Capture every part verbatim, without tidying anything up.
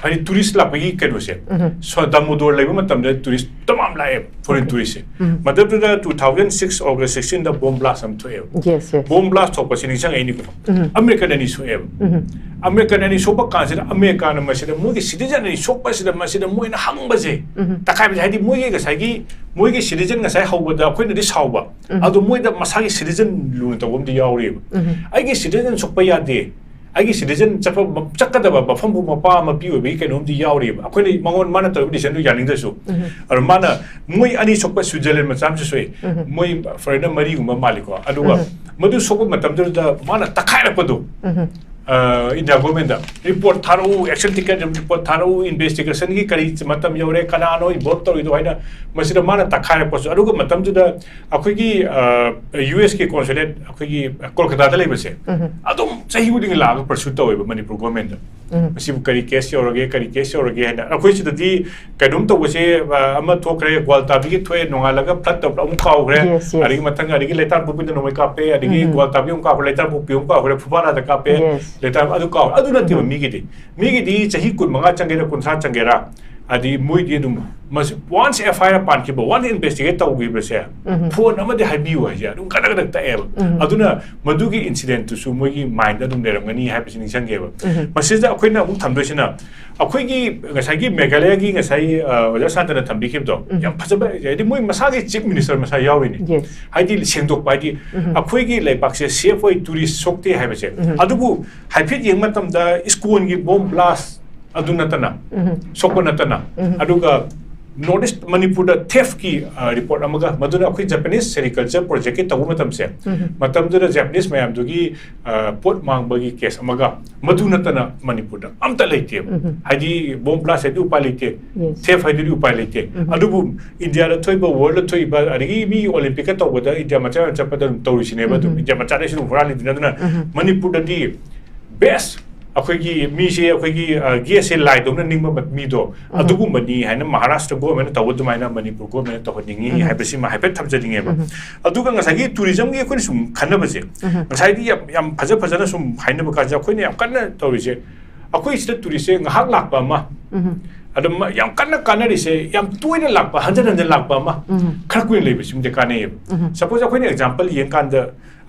ꯍꯥꯏꯗꯤ ꯇꯨꯔꯤꯁ ꯂꯥꯛꯄꯒꯤ ꯀꯩꯅꯣꯁꯦ, ꯎꯝ꯫ ꯁꯣ-, ꯗꯥꯃꯣꯗꯣꯔ ꯂꯩꯕ ꯃꯇꯝꯗ ꯇꯨꯔꯤꯁ ꯇꯃꯥꯝ ꯂꯥꯛꯑꯦꯕ, ꯐꯣꯔꯦꯟ ꯎꯝ꯫ ꯇꯨꯔꯤꯁꯁꯦ꯫ ꯎꯝ꯫ ꯃꯇꯝꯗꯨꯗ two thousand six August sixteen ꯗ ꯕꯣꯝ ꯕ꯭ꯂꯥꯁ ꯑꯃ ꯊꯣꯛꯑꯦꯕ꯫ Yes, yes. ꯕꯣꯝ ꯕ꯭ꯂꯥꯁ ꯊꯣꯛꯄꯁꯦ ꯅꯤꯡꯁꯤꯡꯉꯛꯏꯅꯤꯀꯣ꯫ ꯎꯝ꯫ ꯑꯃꯦꯔꯤꯀꯟ ꯑꯅꯤ ꯁꯣꯛꯑꯦꯕ꯫ ꯎꯝ꯫ ꯑꯃꯦꯔꯤꯀꯟ ꯑꯅꯤ ꯁꯣꯛꯄ ꯀꯥꯟꯁꯤꯗ ꯑꯃꯦꯔꯤꯀꯥꯅ ꯃꯁꯤꯗ ꯃꯣꯏꯒꯤ ꯁꯤꯇꯤꯖꯟ ꯑꯅꯤ ꯁꯣꯛꯄꯁꯤꯗ ꯃꯁꯤꯗ ꯃꯣꯏꯅ ꯍꯪꯕꯁꯦ, ꯎꯝ꯫ ꯇꯛꯈꯥꯏꯕꯁꯦ, ꯍꯥꯏꯗꯤ ꯃꯣꯏꯒꯤ ꯉꯁꯥꯏꯒꯤ ꯃꯣꯏꯒꯤ ꯁꯤꯇꯤꯖꯟ ꯉꯁꯥꯏ ꯍꯧꯕꯗ ꯑꯩꯈꯣꯏꯅꯗꯤ ꯁꯥꯎꯕ, ꯎꯝ꯫ ꯑꯗꯣ ꯃꯣꯏꯗ ꯃꯁꯥꯒꯤ ꯁꯤꯇꯤꯖꯟ ꯂꯨꯅ ꯇꯧꯕ ꯑꯃꯗꯤ ꯌꯥꯎꯔꯤꯑꯕ꯫ ꯎꯝ꯫ ꯑꯩꯒꯤ ꯁꯤꯇꯤꯖꯟ ꯁꯣꯛꯄ ꯌꯥꯗꯦ, ꯑꯩꯒꯤ ꯁꯤꯇꯤꯖꯟ ꯆꯠꯄ, ꯆꯠꯀꯗꯕ ꯃꯐꯝꯕꯨ ꯃꯄꯥ ꯑꯃ ꯄꯤꯕꯒꯤ ꯀꯩꯅꯣꯝꯗꯤ ꯌꯥꯎꯔꯤꯑꯕ꯫ ꯑꯩꯈꯣꯏꯅ ꯃꯉꯣꯟ, ꯃꯥꯅ ꯇꯧꯔꯤꯕ ꯗꯤꯁꯤꯖꯟꯗꯨ ꯌꯥꯅꯤꯡꯗ꯭ꯔꯁꯨ꯫ ꯎꯝ꯫ ꯑꯗꯣ ꯃꯥꯅ, ꯃꯣꯏ ꯑꯅꯤ ꯁꯣꯛꯄ, ꯁ꯭ꯋꯤꯖꯔꯂꯦꯟ ꯃꯆꯥ ꯑꯃꯁꯨ ꯁꯣꯛꯏ꯫ ꯎꯝ꯫ ꯃꯣꯏ ꯐꯣꯔꯦꯟꯅꯔ ꯃꯔꯤꯒꯨꯝꯕ ꯃꯥꯜꯂꯤꯀꯣ꯫ ꯑꯗꯨꯒ ꯎꯝ꯫ ꯃꯗꯨ ꯁꯣꯛꯄ ꯃꯇꯝꯗꯨꯗ ꯃꯥꯅ ꯇꯛꯈꯥꯏꯔꯛꯄꯗꯣ, ꯎꯝ꯫ ꯑ, ꯏꯟꯗꯤꯌꯥ ꯒꯣꯔꯃꯦꯟꯗ ꯔꯤꯄꯣꯔꯠ ꯊꯥꯔꯛꯎ, ꯑꯦꯛꯁꯟ ꯇꯦꯀꯟ ꯔꯤꯄꯣꯔꯠ ꯊꯥꯔꯛꯎ, ꯏꯟꯚꯦꯁꯇꯤꯒꯦꯁꯟꯒꯤ ꯀꯔꯤ ꯃꯇꯝ ꯌꯧꯔꯦ, ꯀꯅꯥꯅꯣ ꯏꯟꯚꯣꯜꯕ ꯇꯧꯔꯤꯗꯣ ꯍꯥꯏꯅ ꯃꯁꯤꯗ ꯃꯥꯅ ꯇꯛꯈꯥꯏꯔꯛꯄꯁꯨ꯫ ꯑꯗꯨꯒ ꯃꯇꯝꯗꯨꯗ ꯑꯩꯈꯣꯏꯒꯤ, ꯑ, ꯌꯨ ꯑꯦꯁ ꯀꯤ ꯀꯣꯟꯁꯨꯂꯦꯠ ꯑꯩꯈꯣꯏꯒꯤ ꯀꯣꯜꯀꯇꯥꯗ ꯂꯩꯕꯁꯦ, ꯎꯝ꯫ ꯑꯗꯨꯝ ꯆꯍꯤ ꯈꯨꯗꯤꯡꯒꯤ ꯂꯥꯛꯑꯒ ꯄꯔꯁꯨ ꯇꯧꯋꯦꯕ ꯃꯅꯤꯄꯨꯔ ꯒꯣꯔꯃꯦꯟꯗ꯫ ꯎꯝ꯫ ꯃꯁꯤꯕꯨ ꯀꯔꯤ ꯀꯦꯁ ꯌꯧꯔꯒꯦ, ꯀꯔꯤ ꯀꯦꯁ ꯌꯧꯔꯒꯦ ꯍꯥꯏꯅ꯫ ꯑꯩꯈꯣꯏ ꯁꯤꯗꯗꯤ ꯀꯩꯅꯣꯝ ꯇꯧꯕꯁꯦ, ꯑ, ꯑꯃ ꯊꯣꯛꯈ꯭ꯔꯦ, ꯒ꯭ꯋꯥꯜꯇꯥꯕꯤꯒꯤ ꯊꯣꯛꯑꯦ, ꯅꯣꯡꯉꯥꯜꯂꯒ ꯐ꯭ꯂꯠ ꯇꯧꯕ ꯑꯃꯨꯛ ꯀꯥꯎꯈ꯭ꯔꯦ, Yes, yes. ꯑꯗꯒꯤ ꯃꯊꯪ ꯑꯗꯒꯤ ꯂꯩꯇꯥꯝꯄꯣꯛꯄꯤꯗ ꯅꯣꯡꯃꯩ ꯀꯥꯞꯄꯦ, ꯑꯗꯒꯤ ꯎꯝ꯫ ꯒ꯭ꯋꯥꯜꯇꯥꯕꯤ ꯑꯃꯨꯛ ꯀꯥꯎꯈ꯭ꯔꯦ, ꯂꯩꯇꯥꯝꯄꯣꯛꯄꯤ ꯑꯃꯨꯛ ꯀꯥꯎꯈ꯭ꯔꯦ, ꯐꯨꯕꯥꯂꯥꯗ ꯀꯥꯞꯄꯦ, Yes. ꯂꯩꯇꯥꯝ-, ꯑꯗꯨ ꯀꯥꯎ-, ꯑꯗꯨ ꯅꯠꯇꯦꯕ ꯎꯝ꯫ ꯃꯤꯒꯤꯗꯤ꯫ ꯃꯤꯒꯤꯗꯤ ꯆꯍꯤ ꯀꯨꯟꯃꯉꯥ ꯆꯪꯒꯦꯔꯥ, ꯀꯨꯟꯊ꯭ꯔꯥ ꯆꯪꯒꯦꯔꯥ, ꯍꯥꯏꯗꯤ ꯃꯣꯏꯗꯤ ꯑꯗꯨꯝ ꯃꯁꯤ once F I R ꯄꯥꯟꯈꯤꯕ, once investigate ꯇꯧꯈꯤꯕꯁꯦ, ꯎꯝ꯫ ꯐꯣꯟ ꯑꯃꯗꯤ ꯍꯥꯏꯕꯤꯌꯨ ꯍꯥꯏꯁꯦ ꯑꯗꯨꯝ ꯒꯗꯛ ꯒꯗꯛ ꯇꯛꯑꯦꯕ꯫ ꯎꯝ꯫ ꯑꯗꯨꯅ ꯃꯗꯨꯒꯤ ꯏꯟꯁꯤꯗꯦꯟꯠꯇꯨꯁꯨ ꯃꯣꯏꯒꯤ ꯃꯥꯏꯟꯗ ꯑꯗꯨꯝ ꯂꯩꯔꯝꯒꯅꯤ ꯍꯥꯏꯕꯁꯤ ꯅꯤꯡꯁꯤꯡꯒꯦꯕ꯫ ꯎꯝ꯫ ꯃꯁꯤꯗ ꯑꯩꯈꯣꯏꯅ ꯑꯃꯨꯛ ꯊꯝꯗꯣꯏꯁꯤꯅ, ꯑꯩꯈꯣꯏꯒꯤ ꯉꯁꯥꯏꯒꯤ ꯃꯦꯘꯥꯂꯌꯥꯒꯤ ꯉꯁꯥꯏ, ꯑ, ꯑꯣꯖꯥ ꯁꯥꯟꯇꯅ ꯊꯝꯕꯤꯈꯤꯕꯗꯣ, ꯎꯝ꯫ ꯌꯥꯝ ꯐꯖꯕ, ꯍꯥꯏꯗꯤ ꯃꯣꯏ ꯃꯁꯥꯒꯤ ꯆꯤꯐ ꯃꯤꯅꯤꯁꯇꯔ ꯃꯁꯥ ꯌꯥꯎꯔꯤꯅꯤ꯫ Yes. ꯍꯥꯏꯗꯤ ꯁꯦꯡꯗꯣꯛꯄ, ꯍꯥꯏꯗꯤ ꯎꯝ꯫ ꯑꯩꯈꯣꯏꯒꯤ ꯂꯩꯕꯥꯛꯁꯦ ꯁꯦꯐ ꯑꯣꯏ, ꯇꯨꯔꯤꯁ ꯁꯣꯛꯇꯦ ꯍꯥꯏꯕꯁꯦ꯫ ꯎꯝ꯫ ꯑꯗꯨꯕꯨ ꯍꯥꯏꯐꯦꯠ ꯌꯦꯡꯕ ꯃꯇꯝꯗ ꯏꯁꯀꯣꯟꯒꯤ ꯕꯣꯝ ꯕ꯭ꯂꯥꯁ ꯑꯗꯨ ꯅꯠꯇꯅ, ꯎꯝ꯫ ꯁꯣꯛꯄ ꯅꯠꯇꯅ, ꯎꯝ꯫ ꯑꯗꯨꯒ ꯅꯣꯔꯠ ꯏꯁ ꯃꯅꯤꯄꯨꯔꯗ ꯊꯦꯐꯀꯤ, ꯑ, ꯔꯤꯄꯣꯔꯠ ꯑꯃꯒ, ꯃꯗꯨꯅ ꯑꯩꯈꯣꯏ ꯖꯄꯅꯤꯁ ꯁꯦꯔꯤꯀꯜꯆꯔ ꯄ꯭ꯔꯣꯖꯦꯛꯀꯤ ꯇꯧꯕ ꯃꯇꯝꯁꯦ, ꯎꯝ꯫ ꯃꯇꯝꯗꯨꯗ ꯖꯄꯅꯤꯁ ꯃꯌꯥꯝꯗꯨꯒꯤ, ꯑ, ꯄꯣꯠ ꯃꯥꯡꯕꯒꯤ ꯀꯦꯁ ꯑꯃꯒ, ꯃꯗꯨ ꯅꯠꯇꯅ ꯃꯅꯤꯄꯨꯔꯗ ꯑꯝꯇ ꯂꯩꯇꯦꯕ꯫ ꯎꯝ꯫ ꯍꯥꯏꯗꯤ ꯕꯣꯝ ꯕ꯭ꯂꯥꯁ ꯍꯥꯏꯗꯤ ꯎꯄꯥꯏ ꯂꯩꯇꯦ, Yes. ꯊꯦꯐ ꯍꯥꯏꯗꯨꯗꯤ ꯎꯄꯥꯏ ꯂꯩꯇꯦ꯫ ꯎꯝ꯫ ꯑꯗꯨꯕꯨ ꯏꯟꯗꯤꯌꯥꯗ ꯊꯣꯛꯏꯕ, ꯋꯥꯔꯜꯗ ꯊꯣꯛꯏꯕ, ꯑꯗꯒꯤ ꯃꯤ ꯑꯣꯂꯤꯝꯄꯤꯛꯀ ꯇꯧꯕꯗ ꯏꯟꯗꯤꯌꯥ ꯃꯆꯥ ꯃꯌꯥꯝ ꯆꯠꯄꯗ ꯑꯗꯨꯝ ꯇꯧꯔꯤꯁꯤꯅꯦꯕ꯫ ꯑꯗꯨꯝ ꯎꯝ꯫ ꯏꯟꯗꯤꯌꯥ ꯃꯆꯥꯗꯩꯁꯨ ꯑꯗꯨꯝ ꯍꯨꯔꯥꯜꯂꯤꯗꯨꯅꯤ꯫ ꯑꯗꯨꯅ ꯎꯝ꯫ ꯃꯅꯤꯄꯨꯔꯗꯗꯤ ꯕꯦꯁ ꯑꯩꯈꯣꯏꯒꯤ ꯃꯤꯁꯦ, ꯑꯩꯈꯣꯏꯒꯤ, ꯑ, ꯒꯦꯁꯁꯦ ꯂꯥꯏꯗꯧꯅ ꯅꯤꯡꯕ ꯃ-, ꯃꯤꯗꯣ, ꯎꯝ꯫ ꯑꯗꯨꯒꯨꯝꯕꯅꯤ ꯍꯥꯏꯅ ꯃꯍꯥꯔꯥꯁꯇ꯭ꯔ ꯒꯣꯔꯃꯦꯟꯅ ꯇꯧꯕ ꯑꯗꯨꯃꯥꯏꯅ ꯃꯅꯤꯄꯨꯔ ꯒꯣꯔꯃꯦꯟꯅ ꯇꯧꯍꯟꯅꯤꯡꯉꯤ ꯎꯝ꯫ ꯍꯥꯏꯕꯁꯤꯃ ꯍꯥꯏꯐꯦꯠ ꯊꯝꯖꯅꯤꯡꯉꯦꯕ꯫ ꯎꯝ꯫ ꯑꯗꯨꯒ ꯉꯁꯥꯏꯒꯤ ꯇꯨꯔꯤꯖꯝꯒꯤ ꯑꯩꯈꯣꯏꯅ ꯁꯨꯝ ꯈꯟꯅꯕꯁꯦ, ꯎꯝ꯫ ꯉꯁꯥꯏꯗꯤ ꯌꯥꯝ, ꯌꯥꯝ ꯐꯖ ꯐꯖꯅ ꯁꯨꯝ ꯍꯥꯏꯅꯕ ꯀꯥꯟꯁꯦ, ꯑꯩꯈꯣꯏꯅ ꯌꯥꯝ ꯀꯟꯅ ꯇꯧꯔꯤꯁꯦ, ꯑꯩꯈꯣꯏ ꯁꯤꯗ ꯇꯨꯔꯤꯁꯁꯦ ꯉꯥꯏꯍꯥꯛ ꯂꯥꯛꯄ ꯑꯃ, ꯎꯝ ꯑꯗꯨꯝ ꯌꯥꯝ ꯀꯟꯅ ꯀꯥꯟꯅꯔꯤꯁꯦ ꯌꯥꯝ ꯇꯣꯏꯅ ꯂꯥꯛꯄ, ꯍꯟꯖꯟ ꯍꯟꯖꯟ ꯂꯥꯛꯄ ꯑꯃ, ꯎꯝ ꯈꯔ ꯀꯨꯏꯅ ꯂꯩꯕꯁꯤꯃꯗꯤ ꯀꯥꯟꯅꯩꯌꯦꯕ꯫ ꯎꯝ ꯁꯄꯣꯁ ꯑꯩꯈꯣꯏꯅ ꯑꯦꯛꯖꯥꯝꯄꯜ ꯌꯦꯡꯀꯥꯟꯗ,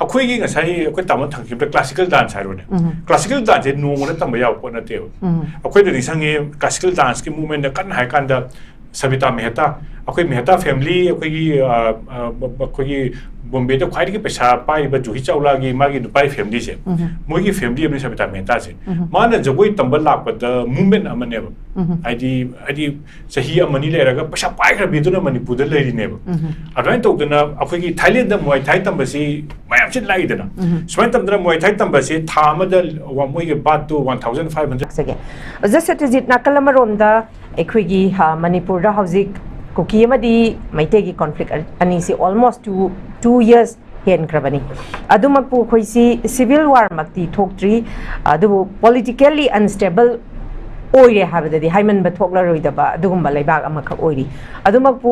ꯑꯩꯈꯣꯏꯒꯤ ꯉꯁꯥꯏ ꯑꯩꯈꯣꯏ ꯇꯥꯃꯣ ꯊꯝꯈꯤꯕꯗ ꯀ꯭ꯂꯥꯁꯤꯀꯦꯜ ꯗꯥꯟꯁ ꯍꯥꯏꯔꯣꯅꯦ, ꯎꯝ ꯀ꯭ꯂꯥꯁꯤꯀꯦꯜ ꯗꯥꯟꯁꯁꯦ ꯅꯣꯡꯃꯗ ꯇꯝꯕ ꯌꯥꯕ ꯄꯣꯠ ꯅꯠꯇꯦꯕ꯫ ꯎꯝ ꯑꯩꯈꯣꯏꯗ ꯅꯤꯡꯁꯤꯡꯉꯤ, ꯀ꯭ꯂꯥꯁꯤꯀꯦꯜ ꯗꯥꯟꯁꯀꯤ ꯃꯨꯚꯃꯦꯟꯗ ꯀꯟꯅ ꯍꯥꯏ ꯀꯥꯟꯗ ꯁꯕꯤꯇꯥ ꯃꯦꯍꯇꯥ, ꯑꯩꯈꯣꯏ ꯃꯦꯍꯇꯥ ꯐꯦꯃꯤꯂꯤ, ꯑꯩꯈꯣꯏꯒꯤ ꯑ, ꯑ, ꯕ- ꯕ- ꯑꯩꯈꯣꯏꯒꯤ ꯕꯣꯝꯕꯦꯗ ꯈ꯭ꯋꯥꯏꯗꯒꯤ ꯄꯩꯁꯥ ꯄꯥꯏꯔꯤꯕ ꯖꯨꯍꯤ ꯆꯥꯎꯂꯥꯒꯤ ꯃꯥꯒꯤ ꯅꯨꯄꯥꯒꯤ ꯐꯦꯃꯤꯂꯤꯁꯦ, ꯎꯝ ꯃꯣꯏꯒꯤ ꯐꯦꯃꯤꯂꯤ ꯑꯃꯅꯤ ꯁꯕꯤꯇꯥ ꯃꯦꯍꯇꯥꯁꯦ꯫ ꯎꯝ ꯃꯥꯅ ꯖꯒꯣꯏ ꯇꯝꯕ ꯂꯥꯛꯄꯗ ꯃꯨꯚꯃꯦꯟ ꯑꯃꯅꯦꯕ꯫ ꯎꯝ ꯍꯥꯏꯗꯤ ꯍꯥꯏꯗꯤ ꯆꯍꯤ ꯑꯃꯅꯤ ꯂꯩꯔꯒ ꯄꯩꯁꯥ ꯄꯥꯏꯈ꯭ꯔꯕꯤꯗꯨꯅ ꯃꯅꯤꯄꯨꯔꯗ ꯂꯩꯔꯤꯅꯦꯕ꯫ ꯎꯝ ꯑꯗꯨꯃꯥꯏꯅ ꯇꯧꯗꯅ ꯑꯩꯈꯣꯏꯒꯤ ꯊꯥꯏꯂꯦꯟꯗ ꯃꯨꯋꯥꯏ ꯊꯥꯏ ꯇꯝꯕꯁꯤ ꯃꯌꯥꯝꯁꯤ ꯂꯥꯛꯏꯗꯅ꯫ ꯎꯝ ꯁꯨꯃꯥꯏꯅ ꯇꯝꯗꯅ ꯃꯨꯋꯥꯏ ꯊꯥꯏ ꯇꯝꯕꯁꯤ ꯊꯥ ꯑꯃꯗ ꯋꯥ- ꯃꯣꯏꯒꯤ ꯕꯥꯠꯇꯨ ꯋꯥꯟ ꯊꯥꯎꯖꯟ ꯐꯥꯏꯚ ꯍꯟꯗ꯭ꯔꯦꯠ꯫ ꯁꯦ ꯑꯣꯖꯥ ꯁꯇ꯭ꯌꯖꯤꯠ, ꯅꯥꯀꯜ ꯑꯃꯔꯣꯝꯗ ꯑꯩꯈꯣꯏꯒꯤ ꯑ, ꯃꯅꯤꯄꯨꯔꯗ ꯍꯧꯖꯤꯛ ꯀꯨꯀꯤ ꯑꯃꯗꯤ ꯃꯩꯇꯩꯒꯤ ꯀꯣꯟꯐ꯭ꯂꯤꯛ ꯑꯅꯤꯁꯤ almost two two years ꯍꯦꯟꯈ꯭ꯔꯕꯅꯤ꯫ ꯑꯗꯨꯃꯛꯄꯨ ꯑꯩꯈꯣꯏꯁꯤ ꯁꯤꯚꯤꯜ ꯋꯥꯔꯃꯛꯇꯤ ꯊꯣꯛꯇ꯭ꯔꯤ, ꯑꯗꯨꯕꯨ ꯄꯣꯂꯤꯇꯤꯀꯦꯜꯂꯤ ꯑꯟꯁꯇꯦꯕꯜ ꯑꯣꯏꯔꯦ ꯍꯥꯏꯕꯗꯗꯤ ꯍꯥꯏꯃꯟꯕ ꯊꯣꯛꯂꯔꯣꯏꯗꯕ ꯑꯗꯨꯒꯨꯝꯕ ꯂꯩꯕꯥꯛ ꯑꯃꯈꯛ ꯑꯣꯏꯔꯤ꯫ ꯑꯗꯨꯃꯛꯄꯨ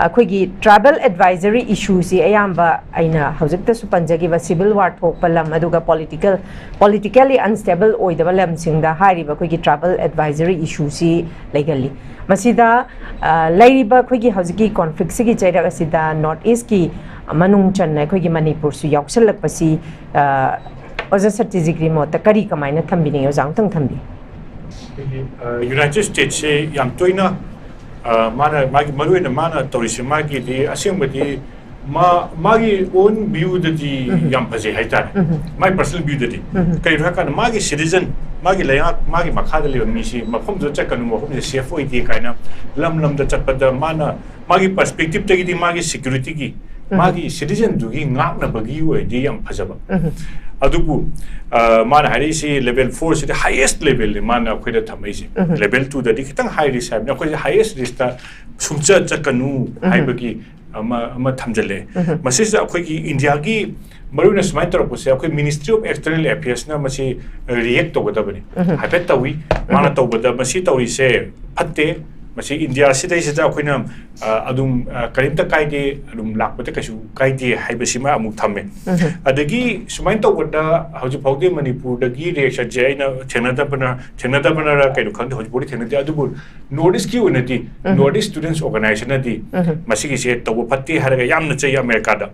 ꯑꯩꯈꯣꯏꯒꯤ ꯇ꯭ꯔꯥꯏꯕꯦꯜ ꯑꯦꯗꯚꯥꯏꯖꯔꯤ ꯏꯁꯨꯁꯤ ꯑꯌꯥꯝꯕ ꯑꯩꯅ ꯍꯧꯖꯤꯛꯇꯁꯨ ꯄꯟꯖꯈꯤꯕ ꯁꯤꯚꯤꯜ ꯋꯥꯔ ꯊꯣꯛꯄ ꯂꯝ, ꯑꯗꯨꯒ ꯄꯣꯂꯤꯇꯤꯀꯦꯜ ꯄꯣꯂꯤꯇꯤꯀꯦꯜꯂꯤ ꯑꯟꯁꯇꯦꯕꯜ ꯑꯣꯏꯗꯕ ꯂꯝꯁꯤꯡꯗ ꯍꯥꯏꯔꯤꯕ ꯑꯩꯈꯣꯏꯒꯤ ꯇ꯭ꯔꯥꯏꯕꯦꯜ ꯑꯦꯗꯚꯥꯏꯖꯔꯤ ꯏꯁꯨꯁꯤ ꯂꯩꯒꯜꯂꯤ꯫ ꯃꯁꯤꯗ ꯑ, ꯂꯩꯔꯤꯕ ꯑꯩꯈꯣꯏꯒꯤ ꯍꯧꯖꯤꯛꯀꯤ ꯀꯣꯟꯐ꯭ꯂꯤꯛꯁꯤꯒꯤ ꯆꯩꯔꯛ ꯑꯁꯤꯗ ꯅꯣꯔꯠ ꯏꯁꯀꯤ ꯃꯅꯨꯡ ꯆꯟꯅ ꯑꯩꯈꯣꯏꯒꯤ ꯃꯅꯤꯄꯨꯔꯁꯨ ꯌꯥꯎꯁꯜꯂꯛꯄꯁꯤ, ꯑ, ꯑꯣꯖꯥ ꯁꯇ꯭ꯌꯖꯤꯠꯀꯤ ꯃꯣꯠꯇ ꯀꯔꯤ ꯀꯃꯥꯏꯅ ꯊꯝꯕꯤꯅꯤꯡꯉꯤ? ꯑꯣꯖꯥ ꯑꯃꯨꯛꯇꯪ ꯊꯝꯕꯤꯌꯨ꯫ ꯑꯩꯈꯣꯏꯒꯤ, ꯑ, ꯌꯨꯅꯥꯏꯇꯦꯗ ꯁ꯭ꯇꯦꯠꯁꯦ ꯌꯥꯝ ꯇꯣꯏꯅ, ꯑ, ꯃꯥꯅ ꯃꯥꯒꯤ ꯃꯔꯨꯑꯣꯏꯅ ꯃꯥꯅ ꯇꯧꯔꯤꯁꯦ, ꯃꯥꯒꯤꯗꯤ ꯑꯁꯦꯡꯕꯗꯤ ꯃꯥ ꯃꯥꯒꯤ ꯑꯣꯟ ꯚ꯭ꯌꯨꯗꯗꯤ ꯎꯝ꯫ ꯌꯥꯝ ꯐꯖꯩ ꯍꯥꯏꯇꯥꯔꯦ꯫ ꯎꯝ꯫ ꯃꯥꯒꯤ ꯄꯔꯁꯅꯦꯜ ꯚ꯭ꯌꯨꯗꯗꯤ ꯎꯝ꯫ ꯀꯩꯅꯣ ꯍꯥꯏꯀꯥꯟꯗ ꯃꯥꯒꯤ ꯁꯤꯇꯤꯖꯟ, ꯃꯥꯒꯤ ꯂꯩꯉꯥꯛ, ꯃꯥꯒꯤ ꯃꯈꯥꯗ ꯂꯩꯕ ꯃꯤꯁꯤ ꯃꯐꯝꯗꯨꯗ ꯆꯠꯀꯅꯨ, ꯃꯐꯝꯁꯦ ꯁꯦꯐ ꯑꯣꯏꯗꯦ ꯀꯥꯏꯅ ꯂꯝ ꯂꯝꯗ ꯆꯠꯄꯗ ꯃꯥꯅ ꯃꯥꯒꯤ ꯄꯔꯁꯄꯦꯛꯇꯤꯞꯇꯒꯤꯗꯤ ꯃꯥꯒꯤ ꯁꯦꯀ꯭ꯌꯨꯔꯤꯇꯤꯒꯤ, ꯎꯝ꯫ ꯃꯥꯒꯤ ꯁꯤꯇꯤꯖꯟꯗꯨꯒꯤ ꯉꯥꯛꯅꯕꯒꯤ ꯑꯣꯏꯔꯗꯤ ꯌꯥꯝ ꯐꯖꯕ꯫ ꯎꯝ꯫ ꯑꯗꯨꯕꯨ, ꯑ, ꯃꯥꯅ ꯍꯥꯏꯔꯛꯏꯁꯤ ꯂꯦꯚꯦꯜ ꯐꯣꯔꯁꯤꯗꯤ ꯍꯥꯏꯌꯦꯁ ꯂꯦꯚꯦꯜꯅꯤ ꯃꯥꯅ ꯑꯩꯈꯣꯏꯗ ꯊꯝꯃꯛꯏꯁꯦ꯫ ꯎꯝ꯫ ꯂꯦꯚꯦꯜ ꯇꯨꯗꯗꯤ ꯈꯤꯇꯪ ꯍꯥꯏ ꯔꯤꯁꯛ ꯍꯥꯏꯕꯅꯤ, ꯑꯩꯈꯣꯏꯁꯦ ꯍꯥꯏꯌꯦꯁ ꯔꯤꯁꯛꯇ ꯁꯨꯡꯆꯠ ꯆꯠꯀꯅꯨ ꯎꯝ꯫ ꯍꯥꯏꯕꯒꯤ ꯑꯃ, ꯑꯃ ꯊꯝꯖꯜꯂꯦ꯫ ꯎꯝ꯫ ꯃꯁꯤꯁꯤꯗ ꯑꯩꯈꯣꯏꯒꯤ ꯏꯟꯗꯤꯌꯥꯒꯤ ꯃꯔꯨꯑꯣꯏꯅ ꯁꯨꯃꯥꯏꯅ ꯇꯧꯔꯛꯄꯁꯦ, ꯑꯩꯈꯣꯏ ꯃꯤꯅꯤꯁꯇ꯭ꯔꯤ ꯑꯣꯐ ꯑꯦꯛꯁꯇꯔꯅꯦꯜ ꯑꯦꯐꯤꯌꯔꯁꯅ ꯃꯁꯤ ꯔꯤꯌꯦꯛ ꯇꯧꯒꯗꯕꯅꯤ꯫ ꯎꯝ꯫ ꯍꯥꯏꯐꯦꯠ ꯇꯧꯏ꯫ ꯃꯥꯅ ꯇꯧꯕꯗ ꯃꯁꯤ ꯇꯧꯔꯤꯁꯦ ꯐꯠꯇꯦ, ꯃꯁꯤ ꯏꯟꯗꯤꯌꯥ ꯁꯤꯗꯩꯁꯤꯗ ꯑꯩꯈꯣꯏꯅ ꯑ, ꯑꯗꯨꯝ ꯑ, ꯀꯔꯤꯝꯇ ꯀꯥꯏꯗꯦ, ꯑꯗꯨꯝ ꯂꯥꯛꯄꯗ ꯀꯩꯁꯨ ꯀꯥꯏꯗꯦ ꯍꯥꯏꯕꯁꯤꯃ ꯑꯃꯨꯛ ꯊꯝꯃꯦ꯫ ꯑꯗꯒꯤ ꯁꯨꯃꯥꯏꯅ ꯇꯧꯕꯗ ꯍꯧꯖꯤꯛ ꯐꯥꯎꯗꯤ ꯃꯅꯤꯄꯨꯔꯗꯒꯤ ꯔꯤꯌꯦꯛꯁꯟꯁꯦ ꯑꯩꯅ ꯊꯦꯡꯅꯗꯕꯅ ꯊꯦꯡꯅꯗꯕꯅꯔ ꯀꯩꯅꯣ ꯈꯪꯗꯦ, ꯍꯧꯖꯤꯛ ꯐꯥꯎꯗꯤ ꯊꯦꯡꯅꯗꯦ꯫ ꯑꯗꯨꯕꯨ ꯅꯣꯔꯠ ꯏꯁꯀꯤ ꯑꯣꯏꯅꯗꯤ ꯅꯣꯔꯠ ꯏꯁ ꯁ꯭ꯇꯨꯗꯦꯟꯠꯁ ꯑꯣꯔꯒꯅꯥꯏꯖꯦꯁꯟꯅꯗꯤ ꯃꯁꯤꯒꯤꯁꯦ ꯇꯧꯕ ꯐꯠꯇꯦ ꯍꯥꯏꯔꯒ ꯌꯥꯝꯅ ꯆꯩ ꯑꯃꯦꯔꯤꯀꯥꯗ꯫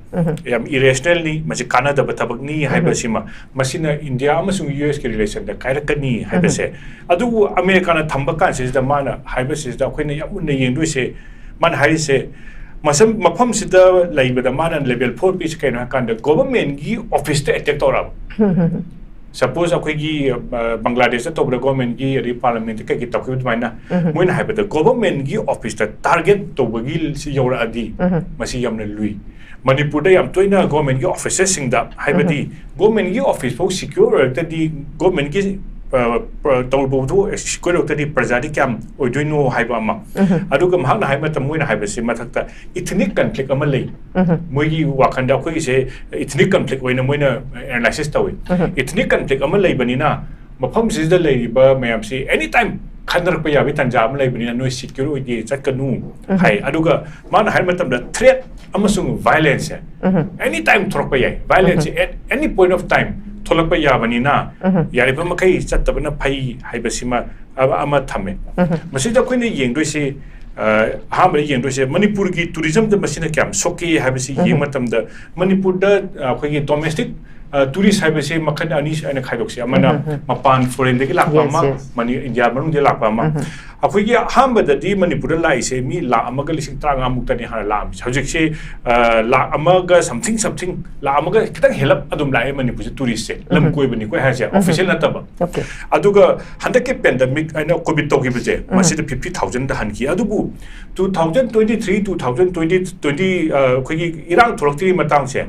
ꯌꯥꯝ ꯏꯔꯦꯁꯅꯦꯜꯅꯤ, ꯃꯁꯤ ꯀꯥꯟꯅꯗꯕ ꯊꯕꯛꯅꯤ ꯍꯥꯏꯕꯁꯤꯃ, ꯃꯁꯤꯅ ꯏꯟꯗꯤꯌꯥ ꯑꯃꯁꯨꯡ ꯌꯨ ꯑꯦꯁꯀꯤ ꯔꯤꯂꯦꯁꯟꯗ ꯀꯥꯏꯔꯛꯀꯅꯤ ꯍꯥꯏꯕꯁꯦ꯫ ꯑꯗꯨꯕꯨ ꯑꯃꯦꯔꯤꯀꯥꯅ ꯊꯝꯕ ꯀꯥꯟꯁꯤꯗ ꯃꯥꯅ ꯍꯥꯏꯕꯁꯤꯗ ꯑꯩꯈꯣꯏꯅ ꯌꯥꯝ ꯃꯨꯟꯅ ꯌꯦꯡꯗꯣꯏꯁꯦ꯫ ꯃꯥꯅ ꯍꯥꯏꯔꯤꯁꯦ, ꯃꯁꯝ ꯃꯐꯝꯁꯤꯗ ꯂꯩꯕꯗ ꯃꯥꯅ ꯂꯦꯕꯦꯜ ꯐꯣꯔ ꯄꯤꯁꯦ ꯀꯩꯅꯣ ꯍꯥꯏꯀꯥꯟꯗ ꯒꯣꯚꯔꯟꯃꯦꯟꯠꯀꯤ ꯑꯣꯐꯤꯁꯇ ꯑꯦꯇꯦꯛ ꯇꯧꯔꯛꯑꯕ꯫ ꯁꯄꯣꯁ ꯑꯩꯈꯣꯏꯒꯤ ꯑ, ꯕꯪꯒ꯭ꯂꯥꯗꯦꯁꯇ ꯇꯧꯕꯗ ꯒꯣꯚꯔꯟꯃꯦꯟꯠꯀꯤ ꯑꯗꯩ ꯄꯥꯔꯂꯤꯌꯥꯃꯦꯟꯠꯇ ꯀꯩꯀꯩ ꯇꯧꯈꯤꯕ ꯑꯗꯨꯃꯥꯏꯅ ꯃꯣꯏꯅ ꯍꯥꯏꯕꯗ ꯒꯣꯚꯔꯟꯃꯦꯟꯠꯀꯤ ꯑꯣꯐꯤꯁꯇ ꯇꯥꯔꯒꯦꯠ ꯇꯧꯕꯒꯤ ꯁꯤ ꯌꯧꯔꯛꯑꯗꯤ ꯃꯁꯤ ꯌꯥꯝꯅ ꯂꯨꯏ꯫ ꯃꯅꯤꯄꯨꯔꯗ ꯌꯥꯝ ꯇꯣꯏꯅ ꯒꯣꯚꯔꯟꯃꯦꯟꯠꯀꯤ ꯑꯣꯐꯤꯁꯦꯁꯁꯤꯡꯗ, ꯍꯥꯏꯕꯗꯤ ꯒꯣꯚꯔꯟꯃꯦꯟꯠꯀꯤ ꯑꯣꯐꯤꯁ ꯐꯥꯎ ꯁꯤꯀ꯭ꯌꯣꯔ ꯑꯣꯏꯔꯛꯇꯗꯤ ꯒꯣꯚꯔꯟꯃꯦꯟꯠꯀꯤ ꯑ, ꯄ꯭ꯔ-, ꯇꯧꯕꯗꯨ ꯁꯤꯀ꯭ꯌꯣꯔ ꯑꯣꯏꯔꯛꯇꯗꯤ ꯄ꯭ꯔꯖꯥꯗꯤ ꯀꯌꯥꯝ ꯑꯣꯏꯗꯣꯏꯅꯣ ꯍꯥꯏꯕ ꯑꯃ꯫ ꯑꯗꯨꯒ ꯃꯍꯥꯛꯅ ꯍꯥꯏꯕ ꯃꯇꯝ ꯃꯣꯏꯅ ꯍꯥꯏꯕꯁꯤ ꯃꯊꯛꯇ ꯏꯊꯅꯤꯛ ꯀꯟꯐ꯭ꯂꯤꯛ ꯑꯃ ꯂꯩ꯫ ꯃꯣꯏꯒꯤ ꯋꯥꯈꯜꯗ ꯑꯩꯈꯣꯏꯒꯤꯁꯦ ꯏꯊꯅꯤꯛ ꯀꯟꯐ꯭ꯂꯤꯛ ꯑꯣꯏꯅ ꯃꯣꯏꯅ ꯑꯦꯅꯥꯂꯥꯏꯁꯤꯁ ꯇꯧꯏ꯫ ꯏꯊꯅꯤꯛ ꯀꯟꯐ꯭ꯂꯤꯛ ꯑꯃ ꯂꯩꯕꯅꯤꯅ ꯃꯐꯝꯁꯤꯗ ꯂꯩꯔꯤꯕ ꯃꯌꯥꯝꯁꯤ ꯑꯦꯅꯤ ꯇꯥꯏꯝ ꯈꯟꯅꯔꯛꯄ ꯌꯥꯕꯒꯤ ꯇꯥꯟꯖꯥ ꯑꯃ ꯂꯩꯕꯅꯤꯅ ꯅꯣꯏ ꯁꯤꯀ꯭ꯌꯣꯔ ꯑꯣꯏꯗꯦ, ꯆꯠꯀꯅꯨ ꯍꯥꯏ꯫ ꯑꯗꯨꯒ ꯃꯥꯅ ꯍꯥꯏꯕ ꯃꯇꯝꯗ ꯊ꯭ꯔꯦꯠ ꯑꯃꯁꯨꯡ ꯚꯥꯏꯂꯦꯟꯁꯁꯦ ꯑꯦꯅꯤ ꯇꯥꯏꯝ ꯊꯣꯛꯂꯛꯄ ꯌꯥꯏ꯫ ꯚꯥꯏꯂꯦꯟꯁꯁꯦ at any point of time ꯊꯣꯛꯂꯛꯄ ꯌꯥꯕꯅꯤꯅ ꯌꯥꯔꯤꯕ ꯃꯈꯩ ꯆꯠꯇꯕꯅ ꯐꯩ ꯍꯥꯏꯕꯁꯤꯃ ꯑꯃ, ꯑꯃ ꯊꯝꯃꯦ꯫ ꯃꯁꯤꯗ ꯑꯩꯈꯣꯏꯅ ꯌꯦꯡꯗꯣꯏꯁꯦ, ꯑ, ꯑꯍꯥꯟꯕꯗ ꯌꯦꯡꯗꯣꯏꯁꯦ ꯃꯅꯤꯄꯨꯔꯒꯤ ꯇꯨꯔꯤꯖꯝꯗ ꯃꯁꯤꯅ ꯀꯌꯥꯝ ꯁꯣꯛꯀꯦ ꯍꯥꯏꯕꯁꯤ ꯌꯦꯡꯕ ꯃꯇꯝꯗ ꯃꯅꯤꯄꯨꯔꯗ, ꯑ, ꯑꯩꯈꯣꯏꯒꯤ ꯗꯣꯃꯦꯁꯇꯤꯛ, ꯑ, ꯇꯨꯔꯤꯁ ꯍꯥꯏꯕꯁꯦ ꯃꯈꯜ ꯑꯅꯤ ꯑꯣꯏꯅ ꯈꯥꯏꯗꯣꯛꯁꯦ꯫ ꯑꯃꯅ ꯃꯄꯥꯟ ꯐꯣꯔꯦꯟꯗꯒꯤ ꯂꯥꯛꯄ ꯑꯃ, ꯃꯅꯤ-, ꯏꯟꯗꯤꯌꯥ ꯃꯅꯨꯡꯗ ꯂꯥꯛꯄ ꯑꯃ꯫ ꯑꯩꯈꯣꯏꯒꯤ ꯑꯍꯥꯟꯕꯗꯗꯤ ꯃꯅꯤꯄꯨꯔꯗ ꯂꯥꯛꯏꯁꯦ ꯃꯤ ꯂꯥꯈ ꯑꯃꯒ ꯂꯤꯁꯤꯡ ꯇꯔꯥꯃꯉꯥ ꯃꯨꯛꯇꯅꯤ ꯍꯥꯟꯅ ꯂꯥꯛꯑꯝꯃꯤꯁꯦ꯫ ꯍꯧꯖꯤꯛꯁꯦ, ꯑ, ꯂꯥꯈ ꯑꯃꯒ something something, ꯂꯥꯈ ꯑꯃꯒ ꯈꯤꯇꯪ ꯍꯦꯜꯂꯞ ꯑꯗꯨꯝ ꯂꯥꯛꯑꯦ ꯃꯅꯤꯄꯨꯔꯁꯦ ꯇꯨꯔꯤꯁꯁꯦ꯫ ꯂꯝ ꯀꯣꯏꯕꯅꯤꯀꯣ ꯍꯥꯏꯁꯦ, ꯑꯣꯐꯤꯁꯤꯌꯦꯜ ꯅꯠꯇꯕ꯫ ꯑꯗꯨꯒ ꯍꯟꯗꯛꯀꯤ ꯄꯦꯟꯗꯦꯃꯤꯛ ꯍꯥꯏꯅ ꯀꯣꯚꯤꯗ ꯇꯧꯈꯤꯕꯁꯦ, ꯃꯁꯤꯗ ꯐꯤꯐꯇꯤ ꯊꯥꯎꯖꯟꯗ ꯍꯟꯈꯤ꯫ ꯑꯗꯨꯕꯨ two thousand twenty three, two thousand twenty, twenty, ꯑ, ꯑꯩꯈꯣꯏꯒꯤ ꯏꯔꯥꯡ ꯊꯣꯛꯂꯛꯇ꯭ꯔꯤꯉꯩ ꯃꯇꯥꯡꯁꯦ,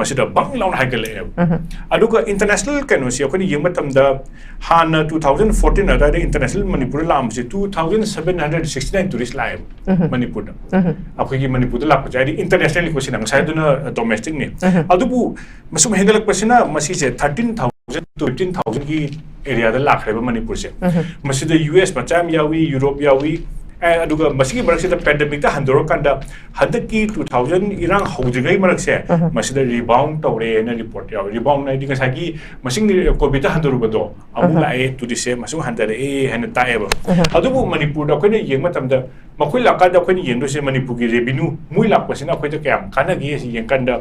ꯃꯁꯤꯗ ꯕꯪ ꯂꯥꯎꯅ ꯍꯥꯏꯒꯠꯂꯛꯑꯦꯕ꯫ ꯑꯗꯨꯒ ꯏꯟꯇꯔꯅꯦꯁꯅꯦꯜ ꯀꯩꯅꯣꯁꯤ ꯑꯩꯈꯣꯏꯅ ꯌꯦꯡꯕ ꯃꯇꯝꯗ ꯍꯥꯟꯅ two thousand fourteen ꯑꯗꯨꯋꯥꯏꯗ ꯏꯟꯇꯔꯅꯦꯁꯅꯦꯜ ꯃꯅꯤꯄꯨꯔꯗ ꯂꯥꯛꯑꯝꯕꯁꯦ two thousand seven hundred sixty nine tourist ꯂꯥꯛꯑꯦꯕ ꯃꯅꯤꯄꯨꯔꯗ꯫ ꯑꯩꯈꯣꯏꯒꯤ ꯃꯅꯤꯄꯨꯔꯗ ꯂꯥꯛꯄꯁꯦ ꯍꯥꯏꯗꯤ ꯏꯟꯇꯔꯅꯦꯁꯅꯦꯜꯅꯤꯀꯣ ꯁꯤꯅ, ꯉꯁꯥꯏꯗꯨꯅ ꯗꯣꯃꯦꯁꯇꯤꯛꯅꯤ꯫ ꯑꯗꯨꯕꯨ ꯃꯁꯨꯝ ꯍꯦꯟꯒꯠꯂꯛꯄꯁꯤꯅ ꯃꯁꯤꯁꯦ thirteen thousand to fifteen thousand ꯒꯤ ꯑꯦꯔꯤꯌꯥꯗ ꯂꯥꯛꯈ꯭ꯔꯦꯕ ꯃꯅꯤꯄꯨꯔꯁꯦ꯫ ꯃꯁꯤꯗ ꯌꯨ ꯑꯦꯁ ꯃꯆꯥ ꯌꯥꯝ ꯌꯥꯎꯏ, ꯌꯨꯔꯣꯞ ꯌꯥꯎꯏ, ꯑꯦ, ꯑꯗꯨꯒ ꯃꯁꯤꯒꯤ ꯃꯔꯛꯁꯤꯗ ꯄꯦꯟꯗꯦꯃꯤꯛꯇ ꯍꯟꯗꯣꯔꯛꯀꯥꯟꯗ ꯍꯟꯗꯛꯀꯤ ꯇꯨ ꯊꯥꯎꯖꯟ ꯏꯔꯥꯡ ꯍꯧꯗ꯭ꯔꯤꯉꯩ ꯃꯔꯛꯁꯦ, ꯃꯁꯤꯗ ꯔꯤꯕꯥꯎꯟ ꯇꯧꯔꯦꯅ ꯔꯤꯄꯣꯔꯠ ꯌꯥꯎꯋꯦ꯫ ꯔꯤꯕꯥꯎꯟ ꯍꯥꯏꯗꯤ ꯉꯁꯥꯏꯒꯤ ꯃꯁꯤꯡ, ꯀꯣꯚꯤꯗꯇ ꯍꯟꯗꯣꯔꯨꯕꯗꯣ ꯑꯃꯨꯛ ꯂꯥꯛꯑꯦ, ꯇꯨꯔꯤꯁꯁꯦ ꯃꯁꯤꯡ ꯍꯟꯊꯔꯛꯑꯦ ꯍꯥꯏꯅ ꯇꯥꯛꯑꯦꯕ꯫ ꯑꯗꯨꯕꯨ ꯃꯅꯤꯄꯨꯔꯗ ꯑꯩꯈꯣꯏꯅ ꯌꯦꯡꯕ ꯃꯇꯝꯗ ꯃꯈꯣꯏ ꯂꯥꯛꯀꯥꯟꯗ ꯑꯩꯈꯣꯏꯅ ꯌꯦꯡꯗꯣꯏꯁꯦ ꯃꯅꯤꯄꯨꯔꯒꯤ ꯔꯦꯚꯤꯅ꯭ꯌꯨ, ꯃꯣꯏ ꯂꯥꯛꯄꯁꯤꯅ ꯑꯩꯈꯣꯏꯗ ꯀꯌꯥꯝ ꯀꯥꯟꯅꯒꯦ ꯁꯤ ꯌꯦꯡꯀꯥꯟꯗ,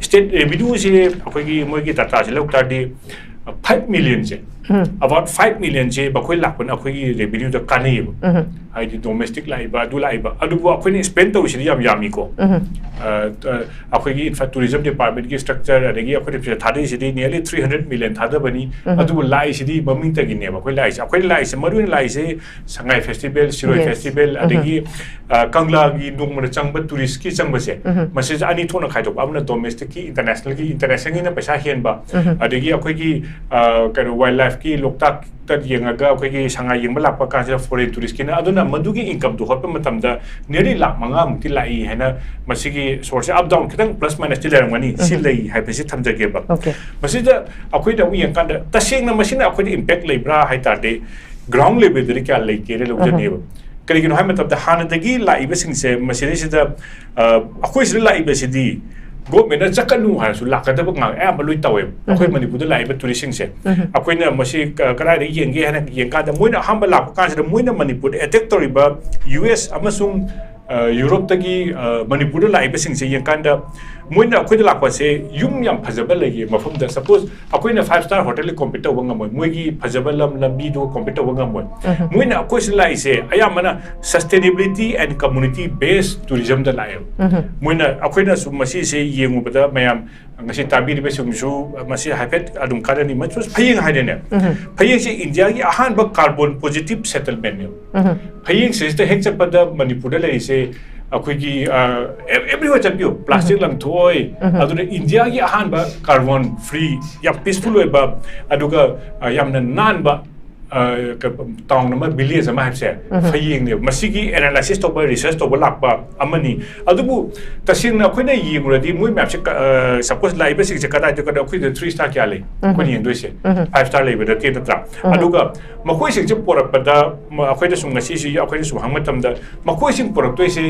ꯁ꯭ꯇꯦꯠ ꯔꯦꯚꯤꯅ꯭ꯌꯨꯁꯦ ꯑꯩꯈꯣꯏꯒꯤ ꯃꯣꯏꯒꯤ ꯗꯇꯥꯁꯦ ꯂꯧ ꯇꯥꯔꯗꯤ, ꯐꯥꯏꯚ ꯃꯤꯂꯤꯌꯟꯁꯦ, ꯑꯕꯥꯎꯠ ꯐꯥꯏꯚ ꯃꯤꯂꯤꯌꯟꯁꯦ ꯃꯈꯣꯏ ꯂꯥꯛꯄꯅ ꯑꯩꯈꯣꯏꯒꯤ ꯔꯦꯚꯤꯅ꯭ꯌꯨꯗ ꯀꯥꯟꯅꯩꯌꯦꯕ꯫ ꯍꯥꯏꯗꯤ ꯗꯣꯃꯦꯁꯇꯤꯛ ꯂꯥꯛꯏꯕ, ꯑꯗꯨ ꯂꯥꯛꯏꯕ, ꯑꯗꯨꯕꯨ ꯑꯩꯈꯣꯏꯅ ꯁ꯭ꯄꯦꯟ ꯇꯧꯔꯤꯁꯤꯗꯤ ꯌꯥꯝ ꯌꯥꯝꯃꯤꯀꯣ꯫ ꯑ, ꯑ, ꯑꯩꯈꯣꯏꯒꯤ ꯏꯟꯐ꯭ꯔꯥ-, ꯇꯨꯔꯤꯖꯝ ꯗꯤꯄꯥꯔꯠꯃꯦꯟꯒꯤ ꯁ꯭ꯇ꯭ꯔꯛꯆꯔ, ꯑꯗꯒꯤ ꯑꯩꯈꯣꯏꯅ ꯄꯩꯁꯥ ꯊꯥꯗꯔꯤꯁꯤꯗꯤ nearly three hundred million ꯊꯥꯗꯕꯅꯤ꯫ ꯑꯗꯨꯕꯨ ꯂꯥꯛꯏꯁꯤꯗꯤ ꯃꯃꯤꯡꯇꯒꯤꯅꯦꯕ ꯑꯩꯈꯣꯏ ꯂꯥꯛꯏꯁꯦ꯫ ꯑꯩꯈꯣꯏꯅ ꯂꯥꯛꯏꯁꯦ, ꯃꯔꯨ ꯑꯣꯏꯅ ꯂꯥꯛꯏꯁꯦ ꯁꯉꯥꯏ ꯐꯦꯁꯇꯤꯚꯦꯜ, ꯁꯤꯔꯣꯏ ꯐꯦꯁꯇꯤꯚꯦꯜ, ꯑꯗꯒꯤ, ꯑ, ꯀꯪꯂꯥꯒꯤ ꯅꯣꯡꯃꯗ ꯆꯪꯕ ꯇꯨꯔꯤꯁꯀꯤ ꯆꯪꯕꯁꯦ, ꯃꯁꯤꯁꯦ ꯑꯅꯤ ꯊꯣꯛꯅ ꯈꯥꯏꯗꯣꯛꯄ, ꯑꯃꯅ ꯗꯣꯃꯦꯁꯇꯤꯛꯀꯤ, ꯏꯟꯇꯔꯅꯦꯁꯅꯦꯜꯒꯤ, ꯏꯟꯇꯔꯅꯦꯁꯅꯦꯜꯒꯤꯅ ꯄꯩꯁꯥ ꯍꯦꯟꯕ, ꯑꯗꯒꯤ ꯑꯩꯈꯣꯏꯒꯤ, ꯑ, ꯀꯩꯅꯣ, ꯋꯥꯏꯜ ꯂꯥꯏꯐꯀꯤ, ꯂꯣꯛꯇꯥꯛꯇ ꯌꯦꯡꯉꯒ ꯑꯩꯈꯣꯏꯒꯤ ꯁꯉꯥꯏ ꯌꯦꯡꯕ ꯂꯥꯛꯄ ꯀꯥꯟꯁꯤꯗ ꯐꯣꯔꯦꯟ ꯇꯨꯔꯤꯁꯀꯤꯅ, ꯑꯗꯨꯅ ꯃꯗꯨꯒꯤ ꯏꯟꯀꯝꯗꯨ ꯍꯣꯠꯄ ꯃꯇꯝꯗ nearly ꯂꯥꯛ ꯃꯉꯥꯃꯨꯛꯇꯤ ꯂꯥꯛꯏ ꯍꯥꯏꯅ ꯃꯁꯤꯒꯤ ꯁꯣꯔꯁꯁꯦ ꯑꯞ ꯗꯥꯎꯟ ꯈꯤꯇꯪ ꯄ꯭ꯂꯁ ꯃꯥꯏꯅꯁꯇꯤ ꯂꯩꯔꯝꯒꯅꯤ꯫ ꯁꯤ ꯂꯩ ꯍꯥꯏꯕꯁꯤ ꯊꯝꯖꯒꯦꯕ꯫ ꯃꯁꯤꯗ ꯑꯩꯈꯣꯏꯅ ꯑꯃꯨꯛ ꯌꯦꯡꯀꯥꯟꯗ ꯇꯁꯦꯡꯅ ꯃꯁꯤꯅ ꯑꯩꯈꯣꯏꯗ ꯏꯝꯄꯦꯛ ꯂꯩꯕ꯭ꯔꯥ ꯍꯥꯏ ꯇꯥꯔꯗꯤ, ꯒ꯭ꯔꯥꯎꯟ ꯂꯦꯚꯦꯜꯗꯗꯤ ꯀꯌꯥ ꯂꯩꯇꯦꯅ ꯂꯧꯖꯅꯦꯕ꯫ ꯀꯔꯤꯒꯤꯅꯣ ꯍꯥꯏꯕ ꯃꯇꯝꯗ ꯍꯥꯟꯅꯗꯒꯤ ꯂꯥꯛꯏꯕꯁꯤꯡꯁꯦ ꯃꯁꯤꯗꯩꯁꯤꯗ, ꯑ, ꯑꯩꯈꯣꯏ ꯁꯤꯗ ꯂꯥꯛꯏꯕꯁꯤꯗꯤ ꯒꯣꯔꯃꯦꯟꯅ ꯆꯠꯀꯅꯨ ꯍꯥꯏꯔꯁꯨ ꯂꯥꯛꯀꯗꯕ ꯉꯥꯛ ꯑꯌꯥꯝꯕ ꯂꯣꯏ ꯇꯧꯋꯦꯕ꯫ ꯑꯩꯈꯣꯏ ꯃꯅꯤꯄꯨꯔꯗ ꯂꯥꯛꯏꯕ ꯇꯨꯔꯤꯁꯁꯤꯡꯁꯦ, ꯑꯩꯈꯣꯏꯅ ꯃꯁꯤ ꯀ-, ꯀꯗꯥꯏꯗ ꯌꯦꯡꯒꯦ ꯍꯥꯏꯅ ꯌꯦꯡꯀꯥꯟꯗ, ꯃꯣꯏꯅ ꯑꯍꯥꯟꯕ ꯂꯥꯛꯄ ꯀꯥꯟꯁꯤꯗ ꯃꯣꯏꯅ ꯃꯅꯤꯄꯨꯔꯗ ꯑꯦꯇꯦꯛ ꯇꯧꯔꯤꯕ ꯌꯨ ꯑꯦꯁ ꯑꯃꯁꯨꯡ, ꯑ, ꯌꯨꯔꯣꯞꯇꯒꯤ, ꯑ, ꯃꯅꯤꯄꯨꯔꯗ ꯂꯥꯛꯏꯕꯁꯤꯡꯁꯦ ꯌꯦꯡꯀꯥꯟꯗ, ꯃꯣꯏꯅ ꯑꯩꯈꯣꯏꯗ ꯂꯥꯛꯄꯁꯦ ꯌꯨꯝ ꯌꯥꯝ ꯐꯖꯕ ꯂꯩꯌꯦ ꯃꯐꯝꯗ꯫ ꯁꯄꯣꯁ, ꯑꯩꯈꯣꯏꯅ ꯐꯥꯏꯚ ꯁ꯭ꯇꯥꯔ ꯍꯣꯇꯦꯜꯗ ꯀꯣꯝꯄꯤꯠ ꯇꯧꯕ ꯉꯝꯃꯣꯏ, ꯃꯣꯏꯒꯤ ꯐꯖꯕ ꯂꯝ ꯂꯝꯕꯤꯗꯨꯒ ꯀꯣꯝꯄꯤꯠ ꯇꯧꯕ ꯉꯝꯃꯣꯏ꯫ ꯃꯣꯏꯅ ꯑꯩꯈꯣꯏ ꯁꯤꯗ ꯂꯥꯛꯏꯁꯦ ꯑꯌꯥꯝꯕꯅ sustainability and community based tourismꯗ ꯂꯥꯛꯑꯦꯕ꯫ ꯃꯣꯏꯅ ꯑꯩꯈꯣꯏꯅꯁꯨ ꯃꯁꯤꯁꯦ ꯌꯦꯡꯉꯨꯕꯗ, ꯃꯌꯥꯝ ꯉꯁꯤ ꯇꯥꯕꯤꯔꯤꯕꯁꯤꯡꯁꯨ ꯃꯁꯤ ꯍꯥꯏꯐꯦꯠ ꯑꯗꯨꯝ ꯀꯥꯟꯅꯅꯤ꯫ ꯃꯁꯤ ꯐꯌꯦꯡ ꯍꯥꯏꯔꯦꯅꯦ꯫ ꯐꯌꯦꯡꯁꯦ ꯏꯟꯗꯤꯌꯥꯒꯤ ꯑꯍꯥꯟꯕ carbon positive settlementꯅꯦꯕ꯫ ꯐꯌꯦꯡꯁꯤꯗ ꯍꯦꯛ ꯆꯠꯄꯗ ꯃꯅꯤꯄꯨꯔꯗ ꯂꯩꯔꯤꯁꯦ ꯑꯩꯈꯣꯏꯒꯤ, ꯑ, ꯑꯦ-, everywhere ꯆꯠꯄꯤꯌꯨ, ꯄ꯭ꯂꯥꯁꯇꯤꯛ ꯂꯪꯊꯣꯛꯑꯣꯏ, ꯑꯗꯨꯅ ꯏꯟꯗꯤꯌꯥꯒꯤ ꯑꯍꯥꯟꯕ carbon free, ꯌꯥꯝ peaceful ꯑꯣꯏꯕ, ꯑꯗꯨꯒ, ꯑ, ꯌꯥꯝꯅ ꯅꯥꯟꯕ, ꯇꯥꯎꯟ ꯑꯃ, ꯚꯤꯂꯦꯖ ꯑꯃ ꯍꯥꯏꯕꯁꯦ ꯐꯌꯦꯡꯅꯦꯕ꯫ ꯃꯁꯤꯒꯤ ꯑꯦꯅꯥꯂꯥꯏꯁꯤꯁ ꯇꯧꯕ, ꯔꯤꯁꯔꯁ ꯇꯧꯕ ꯂꯥꯛꯄ ꯑꯃꯅꯤ꯫ ꯑꯗꯨꯕꯨ ꯇꯁꯦꯡꯅ ꯑꯩꯈꯣꯏꯅ ꯌꯦꯡꯉꯨꯔꯗꯤ ꯃꯣꯏ ꯃꯌꯥꯝꯁꯦ, ꯁꯄꯣꯁ, ꯂꯥꯛꯏꯕꯁꯤꯡꯁꯦ ꯀꯗꯥꯏꯗ, ꯀꯗꯥꯏ, ꯑꯩꯈꯣꯏꯗ ꯊ꯭ꯔꯤ ꯁ꯭ꯇꯥꯔ ꯀꯌꯥ ꯂꯩ ꯑꯩꯈꯣꯏꯅ ꯌꯦꯡꯗꯣꯏꯁꯦ? ꯐꯥꯏꯚ ꯁ꯭ꯇꯥꯔ ꯂꯩꯕ ꯅꯠꯇꯦ, ꯅꯠꯇ꯭ꯔꯥ? ꯑꯗꯨꯒ ꯃꯈꯣꯏꯁꯤꯡꯁꯦ ꯄꯣꯔꯛꯄꯗ, ꯑꯩꯈꯣꯏꯗ ꯁꯨꯝ ꯉꯁꯤꯁꯤ ꯑꯩꯈꯣꯏꯅ ꯁꯨꯝ ꯍꯪꯕ ꯃꯇꯝꯗ, ꯃꯈꯣꯏꯁꯤꯡ ꯄꯣꯔꯛꯇꯣꯏꯁꯦ,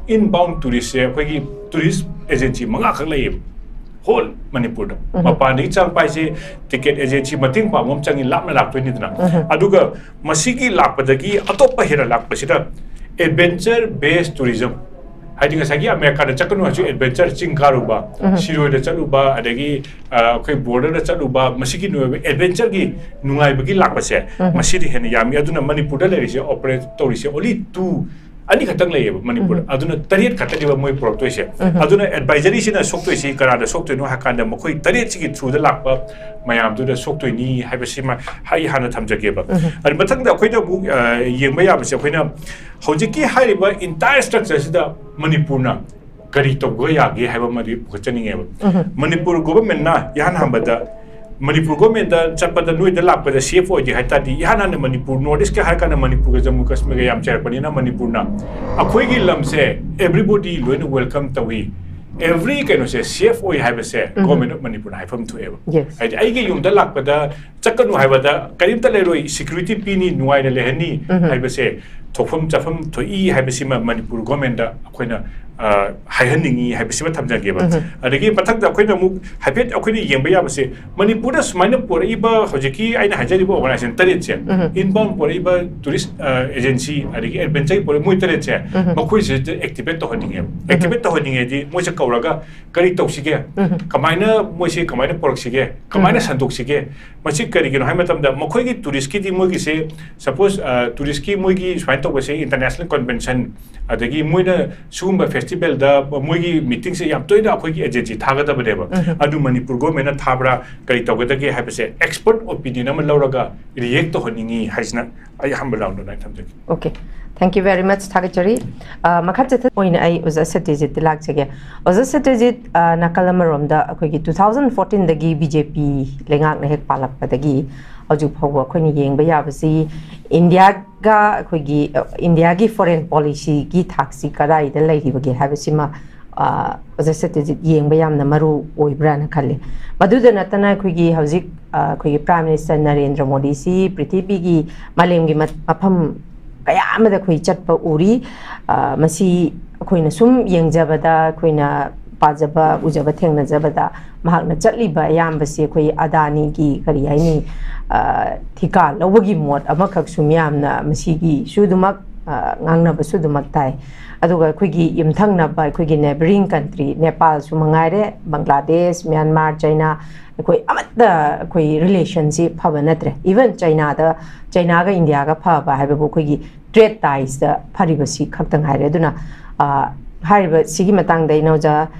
ꯏꯟ ꯕꯥꯎꯟ ꯇꯨꯔꯤꯁꯁꯦ ꯑꯩꯈꯣꯏꯒꯤ ꯇꯨꯔꯤꯁ ꯑꯦꯖꯦꯟꯁꯤ ꯃꯉꯥꯈꯛ ꯂꯩꯌꯦꯕ ꯍꯣꯜ ꯃꯅꯤꯄꯨꯔꯗ꯫ ꯃꯄꯥꯟꯗꯒꯤ ꯆꯪꯉꯛꯄ ꯍꯥꯏꯁꯦ ꯇꯤꯀꯦꯠ ꯑꯦꯖꯦꯟꯁꯤ ꯃꯇꯦꯡ ꯄꯥꯡꯕ ꯑꯃ ꯆꯪꯉꯤ, ꯂꯥꯞꯅ ꯂꯥꯛꯇꯣꯏꯅꯤꯗꯅ꯫ ꯑꯗꯨꯒ ꯃꯁꯤꯒꯤ ꯂꯥꯛꯄꯗꯒꯤ ꯑꯇꯣꯞꯄ ꯍꯦꯟꯅ ꯂꯥꯛꯄꯁꯤꯗ ꯑꯦꯗꯚꯦꯟꯆꯔ ꯕꯦꯁ ꯇꯨꯔꯤꯖꯝ, ꯍꯥꯏꯗꯤ ꯉꯁꯥꯏꯒꯤ ꯑꯃꯦꯔꯤꯀꯥꯗ ꯆꯠꯀꯅꯨ ꯍꯥꯏꯔꯁꯨ ꯑꯦꯗꯚꯦꯟꯆꯔ, ꯆꯤꯡ ꯀꯥꯔꯨꯕ, ꯁꯤꯔꯣꯏꯗ ꯆꯠꯂꯨꯕ, ꯑꯗꯒꯤ ꯑꯩꯈꯣꯏ ꯕꯣꯔꯗꯔꯗ ꯆꯠꯂꯨꯕ, ꯃꯁꯤꯒꯤ ꯅꯨꯡꯉꯥꯏꯕ, ꯑꯦꯗꯚꯦꯟꯆꯔꯒꯤ ꯅꯨꯡꯉꯥꯏꯕꯒꯤ ꯂꯥꯛꯄꯁꯦ ꯃꯁꯤꯗꯤ ꯍꯦꯟꯅ ꯌꯥꯝꯃꯤ꯫ ꯑꯗꯨꯅ ꯃꯅꯤꯄꯨꯔꯗ ꯂꯩꯔꯤꯁꯦ, ꯑꯣꯄꯔꯦꯠ ꯇꯧꯔꯤꯁꯦ ꯑꯣꯟꯂꯤ ꯇꯨ, ꯑꯅꯤꯈꯛꯇꯪ ꯂꯩꯌꯦꯕ ꯃꯅꯤꯄꯨꯔꯗ꯫ ꯑꯗꯨꯅ ꯇꯔꯦꯠ ꯈꯛꯇꯅꯦꯕ ꯃꯣꯏ ꯄꯨꯔꯛꯇꯣꯏꯁꯦ꯫ ꯑꯗꯨꯅ ꯑꯦꯗꯚꯥꯏꯖꯔꯤꯁꯤꯅ ꯁꯣꯛꯇꯣꯏꯁꯤ ꯀꯅꯥꯗ ꯁꯣꯛꯇꯣꯏꯅꯣ ꯍꯥꯏ ꯀꯥꯟꯗ ꯃꯈꯣꯏ ꯇꯔꯦꯠꯁꯤꯒꯤ ꯊ꯭ꯔꯨꯗ ꯂꯥꯛꯄ ꯃꯌꯥꯝꯗꯨꯗ ꯁꯣꯛꯇꯣꯏꯅꯤ ꯍꯥꯏꯕꯁꯤꯃ ꯑꯩ ꯍꯥꯟꯅ ꯊꯝꯖꯒꯦꯕ꯫ ꯑꯗꯨ ꯃꯊꯪꯗ ꯑꯩꯈꯣꯏꯅ ꯑꯃꯨꯛ ꯌꯦꯡꯕ ꯌꯥꯕꯁꯦ, ꯑꯩꯈꯣꯏꯅ ꯍꯧꯖꯤꯛꯀꯤ ꯍꯥꯏꯔꯤꯕ ꯏꯟꯇꯥꯌꯔ ꯁ꯭ꯇ꯭ꯔꯛꯆꯔꯁꯤꯗ ꯃꯅꯤꯄꯨꯔꯅ ꯀꯔꯤ ꯇꯧꯕ ꯌꯥꯒꯦ ꯍꯥꯏꯕ ꯑꯃꯗꯤ ꯄꯨꯈꯠꯆꯅꯤꯡꯉꯦꯕ꯫ ꯃꯅꯤꯄꯨꯔ ꯒꯣꯚꯔꯟꯃꯦꯟꯠꯅ ꯏꯍꯥꯟ ꯍꯥꯟꯕꯗ, ꯃꯅꯤꯄꯨꯔ ꯒꯣꯚꯔꯟꯃꯦꯟꯠꯇ ꯆꯠꯄꯗ ꯅꯣꯏꯗ ꯂꯥꯛꯄꯗ ꯁꯦꯐ ꯑꯣꯏꯗꯦ ꯍꯥꯏ ꯇꯥꯔꯗꯤ, ꯏꯍꯥꯟ ꯍꯥꯟꯅ ꯃꯅꯤꯄꯨꯔ, ꯅꯣꯔꯠ ꯏꯁ꯭ꯠꯀꯤ ꯍꯥꯏꯔ ꯀꯥꯟꯗ ꯃꯅꯤꯄꯨꯔꯒ ꯖꯝꯃꯨ ꯀꯥꯁꯃꯤꯔꯒ ꯌꯥꯝ ꯆꯩꯔꯛꯄꯅꯤꯅ, ꯃꯅꯤꯄꯨꯔꯅ ꯑꯩꯈꯣꯏꯒꯤ ꯂꯝꯁꯦ ꯑꯦꯕ꯭ꯔꯤꯕꯣꯗꯤ ꯂꯣꯏꯅ ꯋꯦꯜꯀꯝ ꯇꯧꯏ, ꯑꯦꯕ꯭ꯔꯤ ꯀꯩꯅꯣꯁꯦ ꯁꯦꯐ ꯑꯣꯏ ꯍꯥꯏꯕꯁꯦ ꯒꯣꯚꯔꯟꯃꯦꯟꯠ ꯑꯣꯐ ꯃꯅꯤꯄꯨꯔꯅ ꯍꯥꯏꯐꯝ ꯊꯣꯛꯑꯦꯕ꯫ ꯍꯥꯏꯗꯤ ꯑꯩꯒꯤ ꯌꯨꯝꯗ ꯂꯥꯛꯄꯗ ꯆꯠꯀꯅꯨ ꯍꯥꯏꯕꯗ ꯀꯔꯤꯝꯇ ꯂꯩꯔꯣꯏ, ꯁꯦꯀ꯭ꯌꯨꯔꯤꯇꯤ ꯄꯤꯅꯤ, ꯅꯨꯡꯉꯥꯏꯅ ꯂꯩꯍꯟꯅꯤ ꯍꯥꯏꯕꯁꯦ ꯊꯣꯛꯐꯝ ꯆꯥꯐꯝ ꯊꯣꯛꯏ ꯍꯥꯏꯕꯁꯤꯃ ꯃꯅꯤꯄꯨꯔ ꯒꯣꯚꯔꯟꯃꯦꯟꯠꯇ ꯑꯩꯈꯣꯏꯅ ꯍꯥꯏꯍꯟꯅꯤꯡꯉꯤ ꯍꯥꯏꯕꯁꯤꯃ ꯊꯝꯖꯒꯦꯕ꯫ ꯑꯗꯒꯤ ꯃꯊꯪꯗ ꯑꯩꯈꯣꯏꯅ ꯑꯃꯨꯛ ꯍꯥꯏꯐꯦꯠ ꯑꯩꯈꯣꯏꯅ ꯌꯦꯡꯕ ꯌꯥꯕꯁꯦ, ꯃꯅꯤꯄꯨꯔꯗ ꯁꯨꯃꯥꯏꯅ ꯄꯨꯔꯛꯏꯕ ꯍꯧꯖꯤꯛꯀꯤ ꯑꯩꯅ ꯍꯥꯏꯖꯔꯤꯕ ꯑꯣꯔꯒꯅꯥꯏꯖꯦꯁꯟ ꯇꯔꯦꯠꯁꯦ, ꯏꯟꯕꯥꯎꯟ ꯄꯨꯔꯛꯏꯕ ꯇꯨꯔꯤꯁ ꯑꯦꯖꯦꯟꯁꯤ, ꯑꯗꯒꯤ ꯑꯦꯗꯚꯦꯟꯆꯔ ꯄꯨꯔꯛꯏ, ꯃꯣꯏ ꯇꯔꯦꯠꯁꯦ, ꯃꯈꯣꯏꯁꯤꯗ ꯑꯦꯛꯇꯤꯚꯦꯠ ꯇꯧꯍꯟꯅꯤꯡꯉꯦꯕ꯫ ꯑꯦꯛꯇꯤꯚꯦꯠ ꯇꯧꯍꯟꯅꯤꯡꯉꯦꯗꯤ ꯃꯣꯏꯁꯦ ꯀꯧꯔꯒ ꯀꯔꯤ ꯇꯧꯁꯤꯒꯦ, ꯀꯃꯥꯏꯅ ꯃꯣꯏꯁꯦ ꯀꯃꯥꯏꯅ ꯄꯨꯔꯛꯁꯤꯒꯦ, ꯀꯃꯥꯏꯅ ꯁꯟꯗꯣꯛꯁꯤꯒꯦ? ꯃꯁꯤ ꯀꯔꯤꯒꯤꯅꯣ ꯍꯥꯏꯕ ꯃꯇꯝꯗ ꯃꯈꯣꯏꯒꯤ ꯇꯨꯔꯤꯁꯀꯤꯗꯤ ꯃꯣꯏꯒꯤꯁꯦ, ꯁꯄꯣꯁ, ꯇꯨꯔꯤꯁꯀꯤ ꯃꯣꯏꯒꯤ ꯁꯨꯃꯥꯏꯅ ꯇꯧꯕꯁꯦ ꯏꯟꯇꯔꯅꯦꯁꯅꯦꯜ ꯀꯟꯚꯦꯟꯁꯟ, ꯑꯗꯒꯤ ꯃꯣꯏꯅ ꯁꯤꯒꯨꯝꯕ ꯐꯦꯁꯇꯤꯚꯦꯜꯗ ꯃꯣꯏꯒꯤ ꯃꯤꯇꯤꯡꯁꯦ ꯌꯥꯝ ꯇꯣꯏꯅ ꯑꯩꯈꯣꯏꯒꯤ ꯑꯦꯖꯦꯟꯁꯤ ꯊꯥꯒꯗꯕꯅꯦꯕ꯫ ꯑꯗꯨ ꯃꯅꯤꯄꯨꯔ ꯒꯣꯚꯔꯟꯃꯦꯟꯠꯅ ꯊꯥꯕ꯭ꯔꯥ, ꯀꯔꯤ ꯇꯧꯒꯗꯒꯦ ꯍꯥꯏꯕꯁꯦ ꯑꯦꯛꯁꯄꯔꯠ ꯑꯣꯄꯤꯅꯤꯌꯟ ꯑꯃ ꯂꯧꯔꯒ ꯔꯤꯌꯦꯛ ꯇꯧꯍꯟꯅꯤꯡꯉꯤ ꯍꯥꯏꯁꯤꯅ ꯑꯩ ꯑꯍꯥꯟꯕ ꯔꯥꯎꯟꯗ ꯑꯗꯨꯃꯥꯏꯅ ꯊꯝꯖꯒꯦ꯫ Okay, thank you very much, ꯊꯥꯒꯠꯆꯔꯤ꯫ ꯑ, ꯃꯈꯥ ꯆꯠꯊ-, ꯑꯣꯏꯅ ꯑꯩ ꯑꯣꯖꯥ ꯁꯇ꯭ꯌꯖꯤꯠꯇ ꯂꯥꯛꯆꯒꯦ꯫ ꯑꯣꯖꯥ ꯁꯇ꯭ꯌꯖꯤꯠ, ꯑ, ꯅꯥꯀꯜ ꯑꯃꯔꯣꯝꯗ ꯑꯩꯈꯣꯏꯒꯤ two thousand fourteen ꯗꯒꯤ BJP ꯂꯩꯉꯥꯛꯅ ꯍꯦꯛ ꯄꯥꯜꯂꯛꯄꯗꯒꯤ ꯍꯧꯖꯤꯛ ꯐꯥꯎꯕ ꯑꯩꯈꯣꯏꯅ ꯌꯦꯡꯕ ꯌꯥꯕꯁꯤ ꯏꯟꯗꯤꯌꯥꯒ ꯑꯩꯈꯣꯏꯒꯤ, ꯑ, ꯏꯟꯗꯤꯌꯥꯒꯤ foreign policyꯒꯤ ꯊꯥꯛꯁꯤ ꯀꯗꯥꯏꯗ ꯂꯩꯔꯤꯕꯒꯦ ꯍꯥꯏꯕꯁꯤꯃ, ꯑ, ꯑꯣꯖꯥ ꯁꯇ꯭ꯌꯖꯤꯠ, ꯌꯦꯡꯕ ꯌꯥꯝꯅ ꯃꯔꯨ ꯑꯣꯏꯕ꯭ꯔꯥꯅ ꯈꯜꯂꯤ꯫ ꯃꯗꯨꯗ ꯅꯠꯇꯅ ꯑꯩꯈꯣꯏꯒꯤ ꯍꯧꯖꯤꯛ, ꯑ, ꯑꯩꯈꯣꯏꯒꯤ Prime Minister ꯅꯔꯦꯟꯗ꯭ꯔ ꯃꯣꯗꯤꯁꯤ ꯄ꯭ꯔꯤꯊꯤꯕꯤꯒꯤ ꯃꯥꯂꯦꯝꯒꯤ ꯃ-, ꯃꯐꯝ ꯀꯌꯥ ꯑꯃꯗ ꯑꯩꯈꯣꯏ ꯆꯠꯄ ꯎꯔꯤ꯫ ꯑ, ꯃꯁꯤ ꯑꯩꯈꯣꯏꯅ ꯁꯨꯝ ꯌꯦꯡꯖꯕꯗ, ꯑꯩꯈꯣꯏꯅ ꯄꯥꯖꯕ, ꯎꯖꯕ, ꯊꯦꯡꯅꯖꯕꯗ, ꯃꯍꯥꯛꯅ ꯆꯠꯂꯤꯕ ꯑꯌꯥꯝꯕꯁꯤ ꯑꯩꯈꯣꯏ ꯑꯗꯥꯅꯤꯒꯤ, ꯀꯔꯤ ꯍꯥꯏꯅꯤ, ꯑ, ꯊꯤꯀꯥ ꯂꯧꯕꯒꯤ ꯃꯣꯠ ꯑꯃꯈꯛꯁꯨ ꯃꯤꯌꯥꯝꯅ ꯃꯁꯤꯒꯤꯁꯨ ꯑꯗꯨꯃꯛ, ꯑ, ꯉꯥꯡꯅꯕꯁꯨ ꯑꯗꯨꯃꯛ ꯇꯥꯏ꯫ ꯑꯗꯨꯒ ꯑꯩꯈꯣꯏꯒꯤ ꯌꯨꯝꯊꯪꯅꯕ, ꯑꯩꯈꯣꯏꯒꯤ neighbouring country ꯅꯦꯄꯥꯜꯁꯨ ꯃꯉꯥꯏꯔꯦ, ꯕꯪꯒ꯭ꯂꯥꯗꯦꯁ, ꯃ꯭ꯌꯥꯟꯃꯥꯔ, ꯆꯩꯅꯥ, ꯑꯩꯈꯣꯏ ꯑꯃꯠꯇ ꯑꯩꯈꯣꯏ relationꯁꯤ ꯐꯕ ꯅꯠꯇ꯭ꯔꯦ꯫ Even ꯆꯩꯅꯥꯗ, ꯆꯩꯅꯥꯒ ꯏꯟꯗꯤꯌꯥꯒ ꯐꯕ ꯍꯥꯏꯕꯕꯨ ꯑꯩꯈꯣꯏꯒꯤ trade tiesꯇ ꯐꯔꯤꯕꯁꯤ ꯈꯛꯇ ꯉꯥꯏꯔꯦ꯫ ꯑꯗꯨꯅ, ꯑ, ꯍꯥꯏꯔꯤꯕ ꯁꯤꯒꯤ ꯃꯇꯥꯡꯗ ꯑꯩꯅ ꯑꯣꯖꯥ,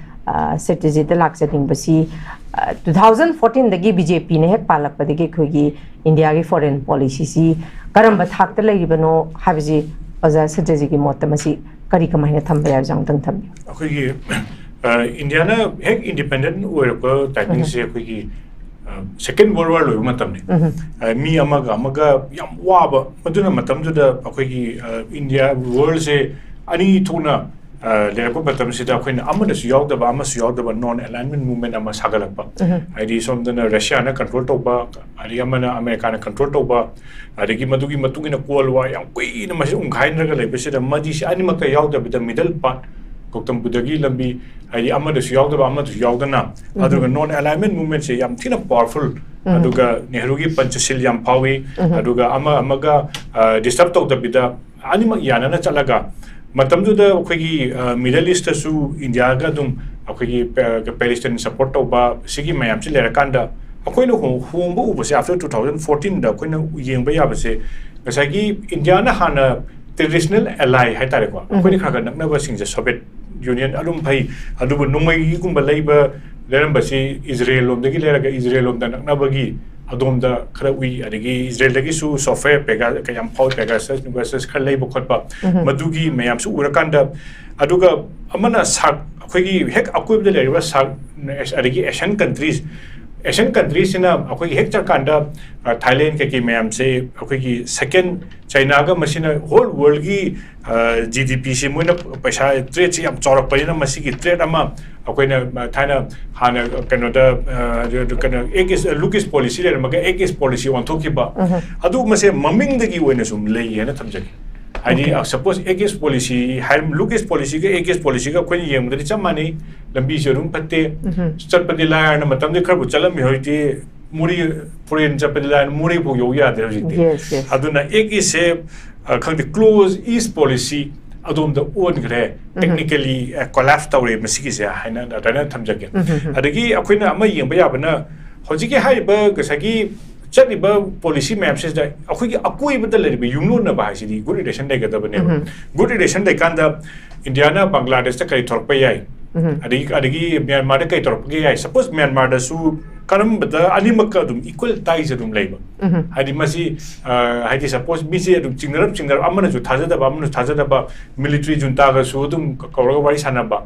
ꯑ, ꯁꯇ꯭ꯌꯖꯤꯠꯇ ꯂꯥꯛꯆꯅꯤꯡꯕꯁꯤ, ꯑ, two thousand fourteenꯗꯒꯤ BJPꯅ ꯍꯦꯛ ꯄꯥꯜꯂꯛꯄꯗꯒꯤ ꯑꯩꯈꯣꯏꯒꯤ ꯏꯟꯗꯤꯌꯥꯒꯤ foreign policyꯁꯤ ꯀꯔꯝꯕ ꯊꯥꯛꯇ ꯂꯩꯔꯤꯕꯅꯣ ꯍꯥꯏꯕꯁꯤ ꯑꯣꯖꯥ ꯁꯇ꯭ꯌꯖꯤꯠꯀꯤ ꯃꯣꯠꯇ ꯃꯁꯤ ꯀꯔꯤ ꯀꯃꯥꯏꯅ ꯊꯝꯕ ꯌꯥꯏ, ꯑꯣꯖꯥ ꯑꯃꯨꯛꯇꯪ ꯊꯝꯕꯤꯌꯨ꯫ ꯑꯩꯈꯣꯏꯒꯤ, ꯑ, ꯏꯟꯗꯤꯌꯥꯅ ꯍꯦꯛ independent ꯑꯣꯏꯔꯛꯄ timingꯁꯦ ꯑꯩꯈꯣꯏꯒꯤ, ꯑ, Second World War ꯂꯣꯏꯕ ꯃꯇꯝꯅꯤ꯫ ꯑ, ꯃꯤ ꯑꯃꯒ ꯑꯃꯒ ꯌꯥꯝ ꯋꯥꯕ, ꯃꯗꯨꯅ ꯃꯇꯝꯗꯨꯗ ꯑꯩꯈꯣꯏꯒꯤ, ꯑ, ꯏꯟꯗꯤꯌꯥ worldꯁꯦ ꯑꯅꯤ ꯊꯣꯛꯅ, ꯑ, ꯂꯩꯔꯛꯄ ꯃꯇꯝꯁꯤꯗ ꯑꯩꯈꯣꯏꯅ ꯑꯃꯗꯁꯨ ꯌꯥꯎꯗꯕ, ꯑꯃꯁꯨ ꯌꯥꯎꯗꯕ non alignment movement ꯑꯃ ꯁꯥꯒꯠꯂꯛꯄ꯫ ꯍꯥꯏꯗꯤ ꯁꯣꯝꯗꯅ ꯔꯁꯤꯌꯥꯅ control ꯇꯧꯕ, ꯑꯗꯒꯤ ꯑꯃꯅ ꯑꯃꯦꯔꯤꯀꯥꯅ control ꯇꯧꯕ, ꯑꯗꯒꯤ ꯃꯗꯨꯒꯤ ꯃꯇꯨꯡ ꯏꯟꯅ Cold War ꯌꯥꯝ ꯀꯨꯏꯅ ꯃꯁꯤ ꯎꯪꯈꯥꯏꯅꯔꯒ ꯂꯩꯕꯁꯤꯗ ꯃꯗꯤꯁꯤ ꯑꯅꯤꯃꯛꯇ ꯌꯥꯎꯗꯕꯤꯗ middle part, ꯒꯧꯇꯝ ꯕꯨꯙꯒꯤ ꯂꯝꯕꯤ, ꯍꯥꯏꯗꯤ ꯑꯃꯗꯁꯨ ꯌꯥꯎꯗꯕ ꯑꯃꯗꯁꯨ ꯌꯥꯎꯗꯅ, ꯑꯗꯨꯒ non alignment movementꯁꯦ ꯌꯥꯝ ꯊꯤꯅ powerful, ꯑꯗꯨꯒ ꯅꯦꯍꯔꯨꯒꯤ ꯄꯟꯆꯁꯤꯜ ꯌꯥꯝ ꯐꯥꯎꯏ, ꯑꯗꯨꯒ ꯑꯃ ꯑꯃꯒ, ꯑ, disturb ꯇꯧꯗꯕꯤꯗ ꯑꯅꯤꯃꯛ ꯌꯥꯅꯅ ꯆꯠꯂꯒ, ꯃꯇꯝꯗꯨꯗ ꯑꯩꯈꯣꯏꯒꯤ, ꯑ, Middle Eastꯇꯁꯨ ꯏꯟꯗꯤꯌꯥꯒ ꯑꯗꯨꯝ ꯑꯩꯈꯣꯏꯒꯤ ꯄꯦ-, Palestine support ꯇꯧꯕ ꯁꯤꯒꯤ ꯃꯌꯥꯝꯁꯤ ꯂꯩꯔꯀꯥꯟꯗ, ꯑꯩꯈꯣꯏꯅ ꯍꯣ-, ꯍꯣꯡꯕ ꯎꯕꯁꯦ after two thousand fourteenꯗ ꯑꯩꯈꯣꯏꯅ ꯌꯦꯡꯕ ꯌꯥꯕꯁꯦ, ꯉꯁꯥꯏꯒꯤ ꯏꯟꯗꯤꯌꯥꯅ ꯍꯥꯟꯅ traditional ally ꯍꯥꯏꯇꯥꯔꯦꯀꯣ, ꯑꯩꯈꯣꯏꯅ ꯈꯔ ꯈꯔ ꯅꯛꯅꯕꯁꯤꯡꯁꯦ Soviet Union ꯑꯗꯨꯝ ꯐꯩ, ꯑꯗꯨꯕꯨ ꯅꯣꯡꯃꯩꯒꯨꯝꯕ ꯂꯩꯕ ꯂꯩꯔꯝꯕꯁꯤ ꯏꯖꯔꯦꯜ ꯂꯣꯝꯗꯒꯤ ꯂꯩꯔꯒ ꯏꯖꯔꯦꯜ ꯂꯣꯝꯗ ꯅꯛꯅꯕꯒꯤ ꯑꯗꯣꯝꯗ ꯈꯔ ꯎꯏ, ꯑꯗꯒꯤ ꯏꯖꯔꯦꯜꯗꯒꯤꯁꯨ software Pega-, ꯀꯌꯥꯝ ꯐꯥꯎꯏ, Pegasus, Pegasus ꯈꯔ ꯂꯩꯕ ꯈꯣꯠꯄ, ꯃꯗꯨꯒꯤ ꯃꯌꯥꯝꯁꯨ ꯎꯔꯀꯥꯟꯗ, ꯑꯗꯨꯒ ꯑꯃꯅ ꯁꯥꯔꯛ, ꯑꯩꯈꯣꯏꯒꯤ ꯍꯦꯛ ꯑꯀꯣꯏꯕꯗ ꯂꯩꯔꯤꯕ ꯁꯥꯔꯛ, ꯑꯗꯒꯤ Asian countries ꯑꯦꯁꯤꯌꯥꯟ ꯀꯟꯇ꯭ꯔꯤꯁꯤꯅ ꯑꯩꯈꯣꯏꯒꯤ ꯍꯦꯛ ꯆꯠꯀꯥꯟꯗ ꯊꯥꯏꯂꯦꯟ ꯀꯩꯀꯩ ꯃꯌꯥꯝꯁꯦ ꯑꯩꯈꯣꯏꯒꯤ ꯁꯦꯀꯦꯟ ꯆꯩꯅꯥꯒ ꯃꯁꯤꯅ ꯍꯣꯜ ꯋꯥꯔꯜꯒꯤ ꯖꯤ ꯗꯤ ꯄꯤꯁꯤ ꯃꯣꯏꯅ ꯄꯩꯁꯥ ꯇ꯭ꯔꯦꯠꯁꯤ ꯌꯥꯝ ꯆꯥꯎꯔꯛꯄꯅꯤꯅ ꯃꯁꯤꯒꯤ ꯇ꯭ꯔꯦꯠ ꯑꯃ ꯑꯩꯈꯣꯏꯅ ꯊꯥꯏꯅ ꯍꯥꯟꯅ ꯀꯩꯅꯣꯗ ꯀꯩꯅꯣ ꯑꯦꯛ ꯏꯁ ꯂꯨꯛ ꯏꯁ ꯄꯣꯂꯤꯁꯤ ꯂꯩꯔꯝꯃꯒ ꯑꯦꯛ ꯏꯁ ꯄꯣꯂꯤꯁꯤ ꯑꯣꯟꯊꯣꯛꯈꯤꯕ ꯑꯗꯨ ꯃꯁꯦ ꯃꯃꯤꯡꯗꯒꯤ ꯑꯣꯏꯅ ꯁꯨꯝ ꯂꯩ ꯍꯥꯏꯅ ꯊꯝꯖꯒꯦ꯫ ꯍꯥꯏꯗꯤ ꯁꯄꯣꯁ ꯑꯦꯛ ꯏꯁ ꯄꯣꯂꯤꯁꯤ ꯍꯥꯏ ꯂꯨꯛ ꯏꯁ ꯄꯣꯂꯤꯁꯤꯒ ꯑꯦꯛ ꯏꯁ ꯄꯣꯂꯤꯁꯤꯒ ꯑꯩꯈꯣꯏꯅ ꯌꯦꯡꯕꯗꯗꯤ ꯆꯞ ꯃꯥꯟꯅꯩ꯫ ꯂꯝꯕꯤꯁꯨ ꯑꯗꯨꯝ ꯐꯠꯇꯦ꯫ ꯆꯠꯄꯗꯤ ꯂꯥꯏꯔꯅ ꯃꯇꯝꯗꯤ ꯈꯔꯕꯨ ꯆꯠꯂꯝꯃꯤ, ꯍꯧꯖꯤꯛꯇꯤ ꯃꯣꯔꯦ ꯐꯣꯔꯦꯟ ꯆꯠꯄꯗꯤ ꯂꯥꯏꯔꯅ ꯃꯣꯔꯦꯐꯥꯎ ꯌꯧ ꯌꯥꯗ꯭ꯔꯦ ꯍꯧꯖꯤꯛꯇꯤ꯫ Yes, yes. ꯑꯗꯨꯅ ꯑꯦꯛ ꯏꯁꯁꯦ ꯈꯪꯗꯦ ꯀ꯭ꯂꯣꯖ ꯏꯁ ꯄꯣꯂꯤꯁꯤ ꯑꯗꯣꯝꯗ ꯑꯣꯟꯈ꯭ꯔꯦ꯫ ꯇꯦꯛꯅꯤꯀꯦꯂꯤ ꯀꯣꯂꯥꯞꯁ ꯇꯧꯔꯦ ꯃꯁꯤꯒꯤꯁꯦ ꯍꯥꯏꯅ ꯑꯗꯨꯃꯥꯏꯅ ꯊꯝꯖꯒꯦ꯫ ꯑꯗꯒꯤ ꯑꯩꯈꯣꯏꯅ ꯑꯃ ꯌꯦꯡꯕ ꯌꯥꯕꯅ ꯍꯧꯖꯤꯛꯀꯤ ꯍꯥꯏꯔꯤꯕ ꯉꯁꯥꯏꯒꯤ ꯆꯠꯂꯤꯕ ꯄꯣꯂꯤꯁꯤ ꯃꯌꯥꯝꯁꯤꯗ ꯑꯩꯈꯣꯏꯒꯤ ꯑꯀꯣꯏꯕꯗ ꯂꯩꯔꯤꯕ ꯌꯨꯝꯂꯣꯟꯅꯕ ꯍꯥꯏꯁꯤꯗꯤ ꯒꯨꯗ ꯔꯤꯂꯦꯁꯟ ꯂꯩꯒꯗꯕꯅꯦꯕ꯫ ꯒꯨꯗ ꯔꯤꯂꯦꯁꯟ ꯂꯩꯀꯥꯟꯗ ꯏꯟꯗꯤꯌꯥꯅ ꯕꯪꯒ꯭ꯂꯥꯗꯦꯁꯇ ꯀꯔꯤ ꯊꯣꯔꯛꯄ ꯌꯥꯏ, ꯑꯗꯒꯤ ꯑꯗꯒꯤ ꯃ꯭ꯌꯥꯟꯃꯥꯔꯗ ꯀꯔꯤ ꯇꯧꯔꯛꯄ ꯌꯥꯏ꯫ ꯁꯄꯣꯁ ꯃ꯭ꯌꯥꯟꯃꯥꯔꯗꯁꯨ ꯀꯔꯝꯕꯗ ꯑꯅꯤꯃꯛꯀ ꯑꯗꯨꯝ ꯏꯀ꯭ꯋꯦꯜ ꯇꯥꯏꯁ ꯑꯗꯨꯝ ꯂꯩꯕ꯫ ꯍꯥꯏꯗꯤ ꯃꯁꯤ ꯍꯥꯏꯗꯤ ꯁꯄꯣꯁ ꯃꯤꯁꯦ ꯑꯗꯨꯝ ꯆꯤꯡꯅꯔꯞ ꯆꯤꯡꯅꯔꯞ ꯑꯃꯅꯁꯨ ꯊꯥꯖꯗꯕ ꯑꯃꯅꯁꯨ ꯊꯥꯖꯗꯕ, ꯃꯤꯂꯤꯇ꯭ꯔꯤ ꯖꯨꯟꯇꯥꯒꯁꯨ ꯑꯗꯨꯝ ꯀꯧꯔꯒ ꯋꯥꯔꯤ ꯁꯥꯟꯅꯕ,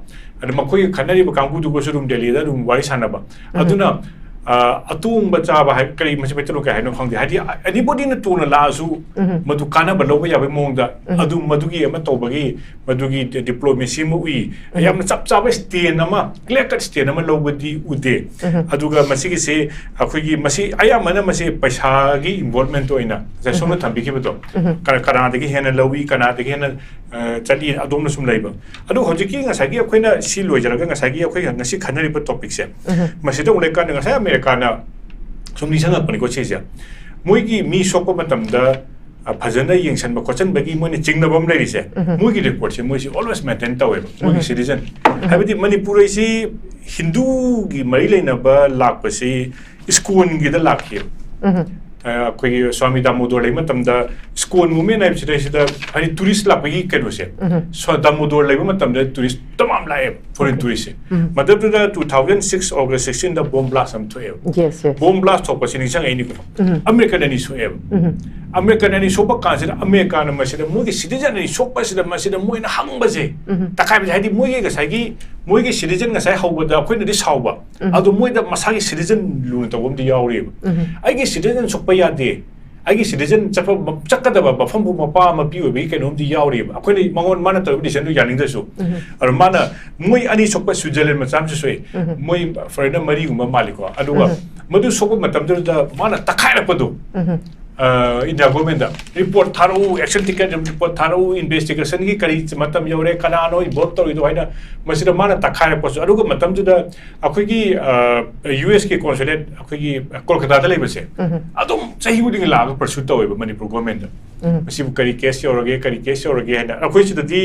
ꯑꯗ ꯃꯈꯣꯏꯒ ꯈꯠꯅꯔꯤꯕ ꯀꯥꯡꯕꯨꯗꯨꯒꯁꯨ ꯑꯗꯨꯝ ꯗꯦꯜꯂꯤꯗ ꯑꯗꯨꯝ ꯋꯥꯔꯤ ꯁꯥꯟꯅꯕ꯫ ꯑꯗꯨꯅ ꯑꯇꯣꯡꯕ ꯆꯥꯕ ꯍꯥꯏ ꯀꯔꯤ ꯃꯁꯤ ꯃꯩꯇꯩꯂꯣꯟ ꯀꯩ ꯍꯥꯏꯅꯣ ꯈꯪꯗꯦ꯫ ꯍꯥꯏꯗꯤ ꯑꯦꯅꯤꯕꯣꯗꯤꯅ ꯇꯣꯡꯅ ꯂꯥꯛꯑꯁꯨ ꯃꯗꯨ ꯀꯥꯟꯅꯕ ꯂꯧꯕ ꯌꯥꯕꯒꯤ ꯃꯑꯣꯡꯗ ꯑꯗꯨ ꯃꯗꯨꯒꯤ ꯑꯃ ꯇꯧꯕꯒꯤ ꯃꯗꯨꯒꯤ ꯗꯤꯄ꯭ꯂꯣꯃꯦꯁꯤ ꯑꯃ ꯎꯏ꯫ ꯌꯥꯝꯅ ꯆꯞ ꯆꯥꯕ ꯁ꯭ꯇꯦꯟ ꯑꯃ, ꯀ꯭ꯂꯤꯌꯥꯔ ꯀꯠ ꯁ꯭ꯇꯦꯟ ꯑꯃ ꯂꯧꯕꯗꯤ ꯎꯗꯦ꯫ ꯑꯗꯨꯒ ꯃꯁꯤꯒꯤꯁꯤ ꯑꯩꯈꯣꯏꯒꯤ ꯃꯁꯤ ꯑꯌꯥꯝꯕꯅ ꯃꯁꯤ ꯄꯩꯁꯥꯒꯤ ꯏꯟꯚꯣꯜꯕꯃꯦꯟꯇ ꯑꯣꯏꯅ ꯉꯁꯥꯏ ꯁꯣꯝꯅ ꯊꯝꯕꯤꯈꯤꯕꯗꯣ, ꯀꯅꯥꯗꯒꯤ ꯍꯦꯟꯅ ꯂꯧꯏ, ꯀꯅꯥꯗꯒꯤ ꯍꯦꯟꯅ ꯆꯠꯂꯤ, ꯑꯗꯣꯝꯅ ꯁꯨꯝ ꯂꯩꯕ꯫ ꯑꯗꯨ ꯍꯧꯖꯤꯛꯀꯤ ꯉꯁꯥꯏꯒꯤ ꯑꯩꯈꯣꯏꯅ ꯁꯤ ꯂꯣꯏꯖꯔꯒ ꯉꯁꯥꯏꯒꯤ ꯑꯩꯈꯣꯏ ꯉꯁꯤ ꯈꯟꯅꯔꯤꯕ ꯇꯣꯄꯤꯛꯁꯦ ꯃꯁꯤꯗ ꯑꯃꯨꯛ ꯂꯩꯀꯥꯟꯗ ꯉꯁꯥꯏ ꯑꯃꯦꯔꯤꯀꯥꯅ ꯁꯨꯝ ꯅꯤꯡꯁꯤꯡꯉꯛꯄꯅꯤꯀꯣ ꯁꯤꯁꯦ꯫ ꯃꯣꯏꯒꯤ ꯃꯤ ꯁꯣꯛꯄ ꯃꯇꯝꯗ ꯐꯖꯅ ꯌꯦꯡꯁꯟꯕ ꯈꯣꯠꯆꯟꯕꯒꯤ ꯃꯣꯏꯅ ꯆꯤꯡꯅꯕ ꯑꯃ ꯂꯩꯔꯤꯁꯦ, ꯃꯣꯏꯒꯤ ꯔꯦꯀꯣꯔꯠꯁꯦ ꯃꯣꯏꯁꯤ ꯑꯣꯜꯋꯦꯁ ꯃꯦꯟꯇꯦꯟ ꯇꯧꯋꯦꯕ꯫ ꯃꯣꯏꯒꯤ ꯁꯤꯇꯤꯖꯟ ꯍꯥꯏꯕꯗꯤ ꯃꯅꯤꯄꯨꯔ ꯑꯩꯁꯤ ꯍꯤꯟꯗꯨꯒꯤ ꯃꯔꯤ ꯂꯩꯅꯕ ꯂꯥꯛꯄꯁꯤ ꯏꯁꯀꯣꯟꯒꯤꯗ ꯂꯥꯛꯈꯤꯕ꯫ ꯑꯩꯈꯣꯏꯒꯤ ꯁ꯭ꯋꯥꯃꯤ ꯗꯥꯃꯣꯗꯣꯔ ꯂꯩꯕ ꯃꯇꯝꯗ ꯏꯁꯀꯣꯟ ꯃꯨꯚꯃꯦꯟ ꯍꯥꯏꯕꯁꯤꯗꯩꯁꯤꯗ ꯍꯥꯏꯗꯤ ꯇꯨꯔꯤꯁ ꯂꯥꯛꯄꯒꯤ ꯀꯩꯅꯣꯁꯦ, ꯁ꯭ꯋꯥ ꯗꯥꯃꯣꯗꯣꯔ ꯂꯩꯕ ꯃꯇꯝꯗ ꯇꯨꯔꯤꯁ ꯇꯃꯥꯝ ꯂꯥꯛꯑꯦꯕ, ꯐꯣꯔꯦꯟ ꯇꯨꯔꯤꯁꯁꯦ꯫ ꯃꯇꯝꯗꯨꯗ ꯇꯨ ꯊꯥꯎꯖꯟ ꯁꯤꯛꯁ ꯑꯣꯒꯁ ꯁꯤꯛꯁꯇꯤꯟꯗ ꯕꯣꯝ ꯕ꯭ꯂꯥꯁ ꯑꯃ ꯊꯣꯛꯑꯦꯕ꯫ Yes, yes. ꯕꯣꯝ ꯕ꯭ꯂꯥꯁ ꯊꯣꯛꯄꯁꯦ ꯅꯤꯡꯁꯤꯡꯉꯛꯏꯅꯤꯀꯣ꯫ ꯑꯃꯦꯔꯤꯀꯟ ꯑꯅꯤ ꯁꯣꯛꯑꯦꯕ꯫ ꯑꯃꯦꯔꯤꯀꯟ ꯑꯅꯤ ꯁꯣꯛꯄ ꯀꯥꯟꯁꯤꯗ ꯑꯃꯦꯔꯤꯀꯥꯅ ꯃꯁꯤꯗ ꯃꯣꯏꯒꯤ ꯁꯤꯇꯤꯖꯟ ꯑꯅꯤ ꯁꯣꯛꯄꯁꯤꯗ ꯃꯁꯤꯗ ꯃꯣꯏꯅ ꯍꯪꯕꯁꯦ, ꯇꯛꯈꯥꯏꯕꯁꯦ ꯍꯥꯏꯗꯤ ꯃꯣꯏꯒꯤ ꯉꯁꯥꯏꯒꯤ ꯃꯣꯏꯒꯤ ꯁꯤꯇꯤꯖꯟ ꯉꯁꯥꯏ ꯍꯧꯕꯗ ꯑꯩꯈꯣꯏꯅꯗꯤ ꯁꯥꯎꯕ, ꯎꯝ. ꯑꯗꯣ ꯃꯣꯏꯗ ꯃꯁꯥꯒꯤ ꯁꯤꯇꯤꯖꯟ ꯂꯨꯅ ꯇꯧꯕ ꯑꯃꯗꯤ ꯌꯥꯎꯔꯤꯕ꯫ ꯎꯝ. ꯑꯩꯒꯤ ꯁꯤꯇꯤꯖꯟ ꯁꯣꯛꯄ ꯌꯥꯗꯦ, ꯑꯩꯒꯤ ꯁꯤꯇꯤꯖꯟ ꯆꯠꯄ ꯆꯠꯀꯗꯕ ꯃꯐꯝꯕꯨ ꯃꯄꯥ ꯃꯄꯤ ꯑꯣꯏꯕꯒꯤ ꯀꯩꯅꯣꯝꯗꯤ ꯌꯥꯎꯔꯤꯕ꯫ ꯑꯩꯈꯣꯏꯅ ꯃꯉꯣꯟ, ꯃꯥꯅ ꯇꯧꯔꯤꯕ ꯗꯤꯁꯤꯖꯟꯗꯨ ꯌꯥꯅꯤꯡꯗ꯭ꯔꯁꯨ, ꯎꯝ. ꯑꯗꯣ ꯃꯥꯅ, ꯃꯣꯏ ꯑꯅꯤ ꯁꯣꯛꯄ, ꯁ꯭ꯋꯤꯖꯔꯂꯦꯟ ꯃꯆꯥ ꯑꯃꯁꯨ ꯁꯣꯛꯏ, ꯎꯝ. ꯃꯣꯏ ꯐꯣꯔꯦꯟꯅꯔ ꯃꯔꯤꯒꯨꯝꯕ ꯃꯥꯜꯂꯤꯀꯣ꯫ ꯑꯗꯨꯒ ꯎꯝ. ꯃꯗꯨ ꯁꯣꯛꯄ ꯃꯇꯝꯗꯨꯗ ꯃꯥꯅ ꯇꯛꯈꯥꯏꯔꯛꯄꯗꯣ, ꯎꯝ. ꯏꯟꯗꯤꯌꯥ ꯒꯣꯔꯃꯦꯟꯗ ꯔꯤꯄꯣꯔꯠ ꯊꯥꯔꯛꯎ, ꯑꯦꯛꯁꯟ ꯇꯦꯀꯟ ꯔꯤꯄꯣꯔꯠ ꯊꯥꯔꯛꯎ, ꯏꯟꯚꯦꯁꯇꯤꯒꯦꯁꯟꯒꯤ ꯀꯔꯤ ꯃꯇꯝ ꯌꯧꯔꯦ, ꯀꯅꯥꯅꯣ ꯏꯟꯚꯣꯜꯕ ꯇꯧꯔꯤꯗꯣ ꯍꯥꯏꯅ ꯃꯁꯤꯗ ꯃꯥꯅ ꯇꯛꯈꯥꯏꯔꯛꯄꯁꯨ꯫ ꯑꯗꯨꯒ ꯃꯇꯝꯗꯨꯗ ꯑꯩꯈꯣꯏꯒꯤ ꯌꯨ ꯑꯦꯁꯀꯤ ꯀꯣꯟꯁꯨꯂꯦꯠ ꯑꯩꯈꯣꯏꯒꯤ ꯀꯣꯜꯀꯇꯥꯗ ꯂꯩꯕꯁꯦ, ꯎꯝ. ꯑꯗꯨꯝ ꯆꯍꯤ ꯈꯨꯗꯤꯡꯒꯤ ꯂꯥꯛꯑꯒ ꯄꯔꯁꯨ ꯇꯧꯋꯦꯕ ꯃꯅꯤꯄꯨꯔ ꯒꯣꯔꯃꯦꯟꯗ꯫ ꯎꯝ. ꯃꯁꯤꯕꯨ ꯀꯔꯤ ꯀꯦꯁ ꯌꯧꯔꯒꯦ, ꯀꯔꯤ ꯀꯦꯁ ꯌꯧꯔꯒꯦ ꯍꯥꯏꯅ꯫ ꯑꯩꯈꯣꯏ ꯁꯤꯗꯗꯤ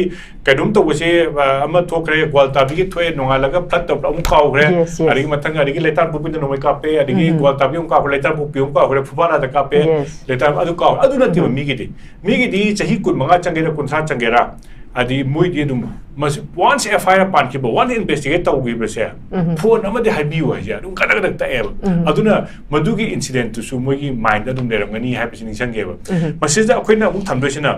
ꯀꯩꯅꯣꯝ ꯇꯧꯕꯁꯦ, ꯑ, ꯑꯃ ꯊꯣꯛꯈ꯭ꯔꯦ, ꯒ꯭ꯋꯥꯜꯇꯥꯕꯤꯒꯤ ꯊꯣꯛꯑꯦ, ꯅꯣꯡꯉꯥꯜꯂꯒ ꯐ꯭ꯂꯠ ꯇꯧꯕ ꯑꯃꯨꯛ ꯀꯥꯎꯈ꯭ꯔꯦ, Yes, yes. ꯑꯗꯒꯤ ꯃꯊꯪ ꯑꯗꯒꯤ ꯂꯩꯇꯥꯝꯄꯣꯛꯄꯤꯗ ꯅꯣꯡꯃꯩ ꯀꯥꯞꯄꯦ, ꯑꯗꯒꯤ ꯎꯝ. ꯒ꯭ꯋꯥꯜꯇꯥꯕꯤ ꯑꯃꯨꯛ ꯀꯥꯎꯈ꯭ꯔꯦ, ꯂꯩꯇꯥꯝꯄꯣꯛꯄꯤ ꯑꯃꯨꯛ ꯀꯥꯎꯈ꯭ꯔꯦ, ꯐꯨꯕꯥꯂꯥꯗ ꯀꯥꯞꯄꯦ, Yes. ꯂꯩꯇꯥꯝ ꯑꯗꯨ ꯀꯥꯎꯈ꯭ꯔꯦ꯫ ꯑꯗꯨ ꯅꯠꯇꯦꯕ ꯎꯝ. ꯃꯤꯒꯤꯗꯤ꯫ ꯃꯤꯒꯤꯗꯤ ꯆꯍꯤ ꯀꯨꯟ ꯃꯉꯥ ꯆꯪꯒꯦꯔꯥ, ꯀꯨꯟꯊ꯭ꯔꯥ ꯆꯪꯒꯦꯔꯥ, ꯍꯥꯏꯗꯤ ꯃꯣꯏꯗꯤ ꯑꯗꯨꯝ ꯃꯁꯤ ꯋꯥꯟꯁ ꯑꯦꯐ ꯑꯥꯏ ꯑꯥꯔ ꯄꯥꯟꯈꯤꯕ, ꯋꯥꯟꯁ ꯏꯟꯚꯦꯁꯇꯤꯒꯦꯠ ꯇꯧꯈꯤꯕꯁꯦ, ꯎꯝ. ꯐꯣꯟ ꯑꯃꯗꯤ ꯍꯥꯏꯕꯤꯌꯨ ꯍꯥꯏꯁꯦ ꯑꯗꯨꯝ ꯀꯗꯛ ꯀꯗꯛ ꯇꯛꯑꯦꯕ꯫ ꯎꯝ. ꯑꯗꯨꯅ ꯃꯗꯨꯒꯤ ꯏꯟꯁꯤꯗꯦꯟꯠꯇꯨꯁꯨ ꯃꯣꯏꯒꯤ ꯃꯥꯏꯟꯗ ꯑꯗꯨꯝ ꯂꯩꯔꯝꯒꯅꯤ ꯍꯥꯏꯕꯁꯤ ꯅꯤꯡꯁꯤꯡꯒꯦꯕ꯫ ꯎꯝ. ꯃꯁꯤꯗ ꯑꯩꯈꯣꯏꯅ ꯑꯃꯨꯛ ꯊꯝꯗꯣꯏꯁꯤꯅ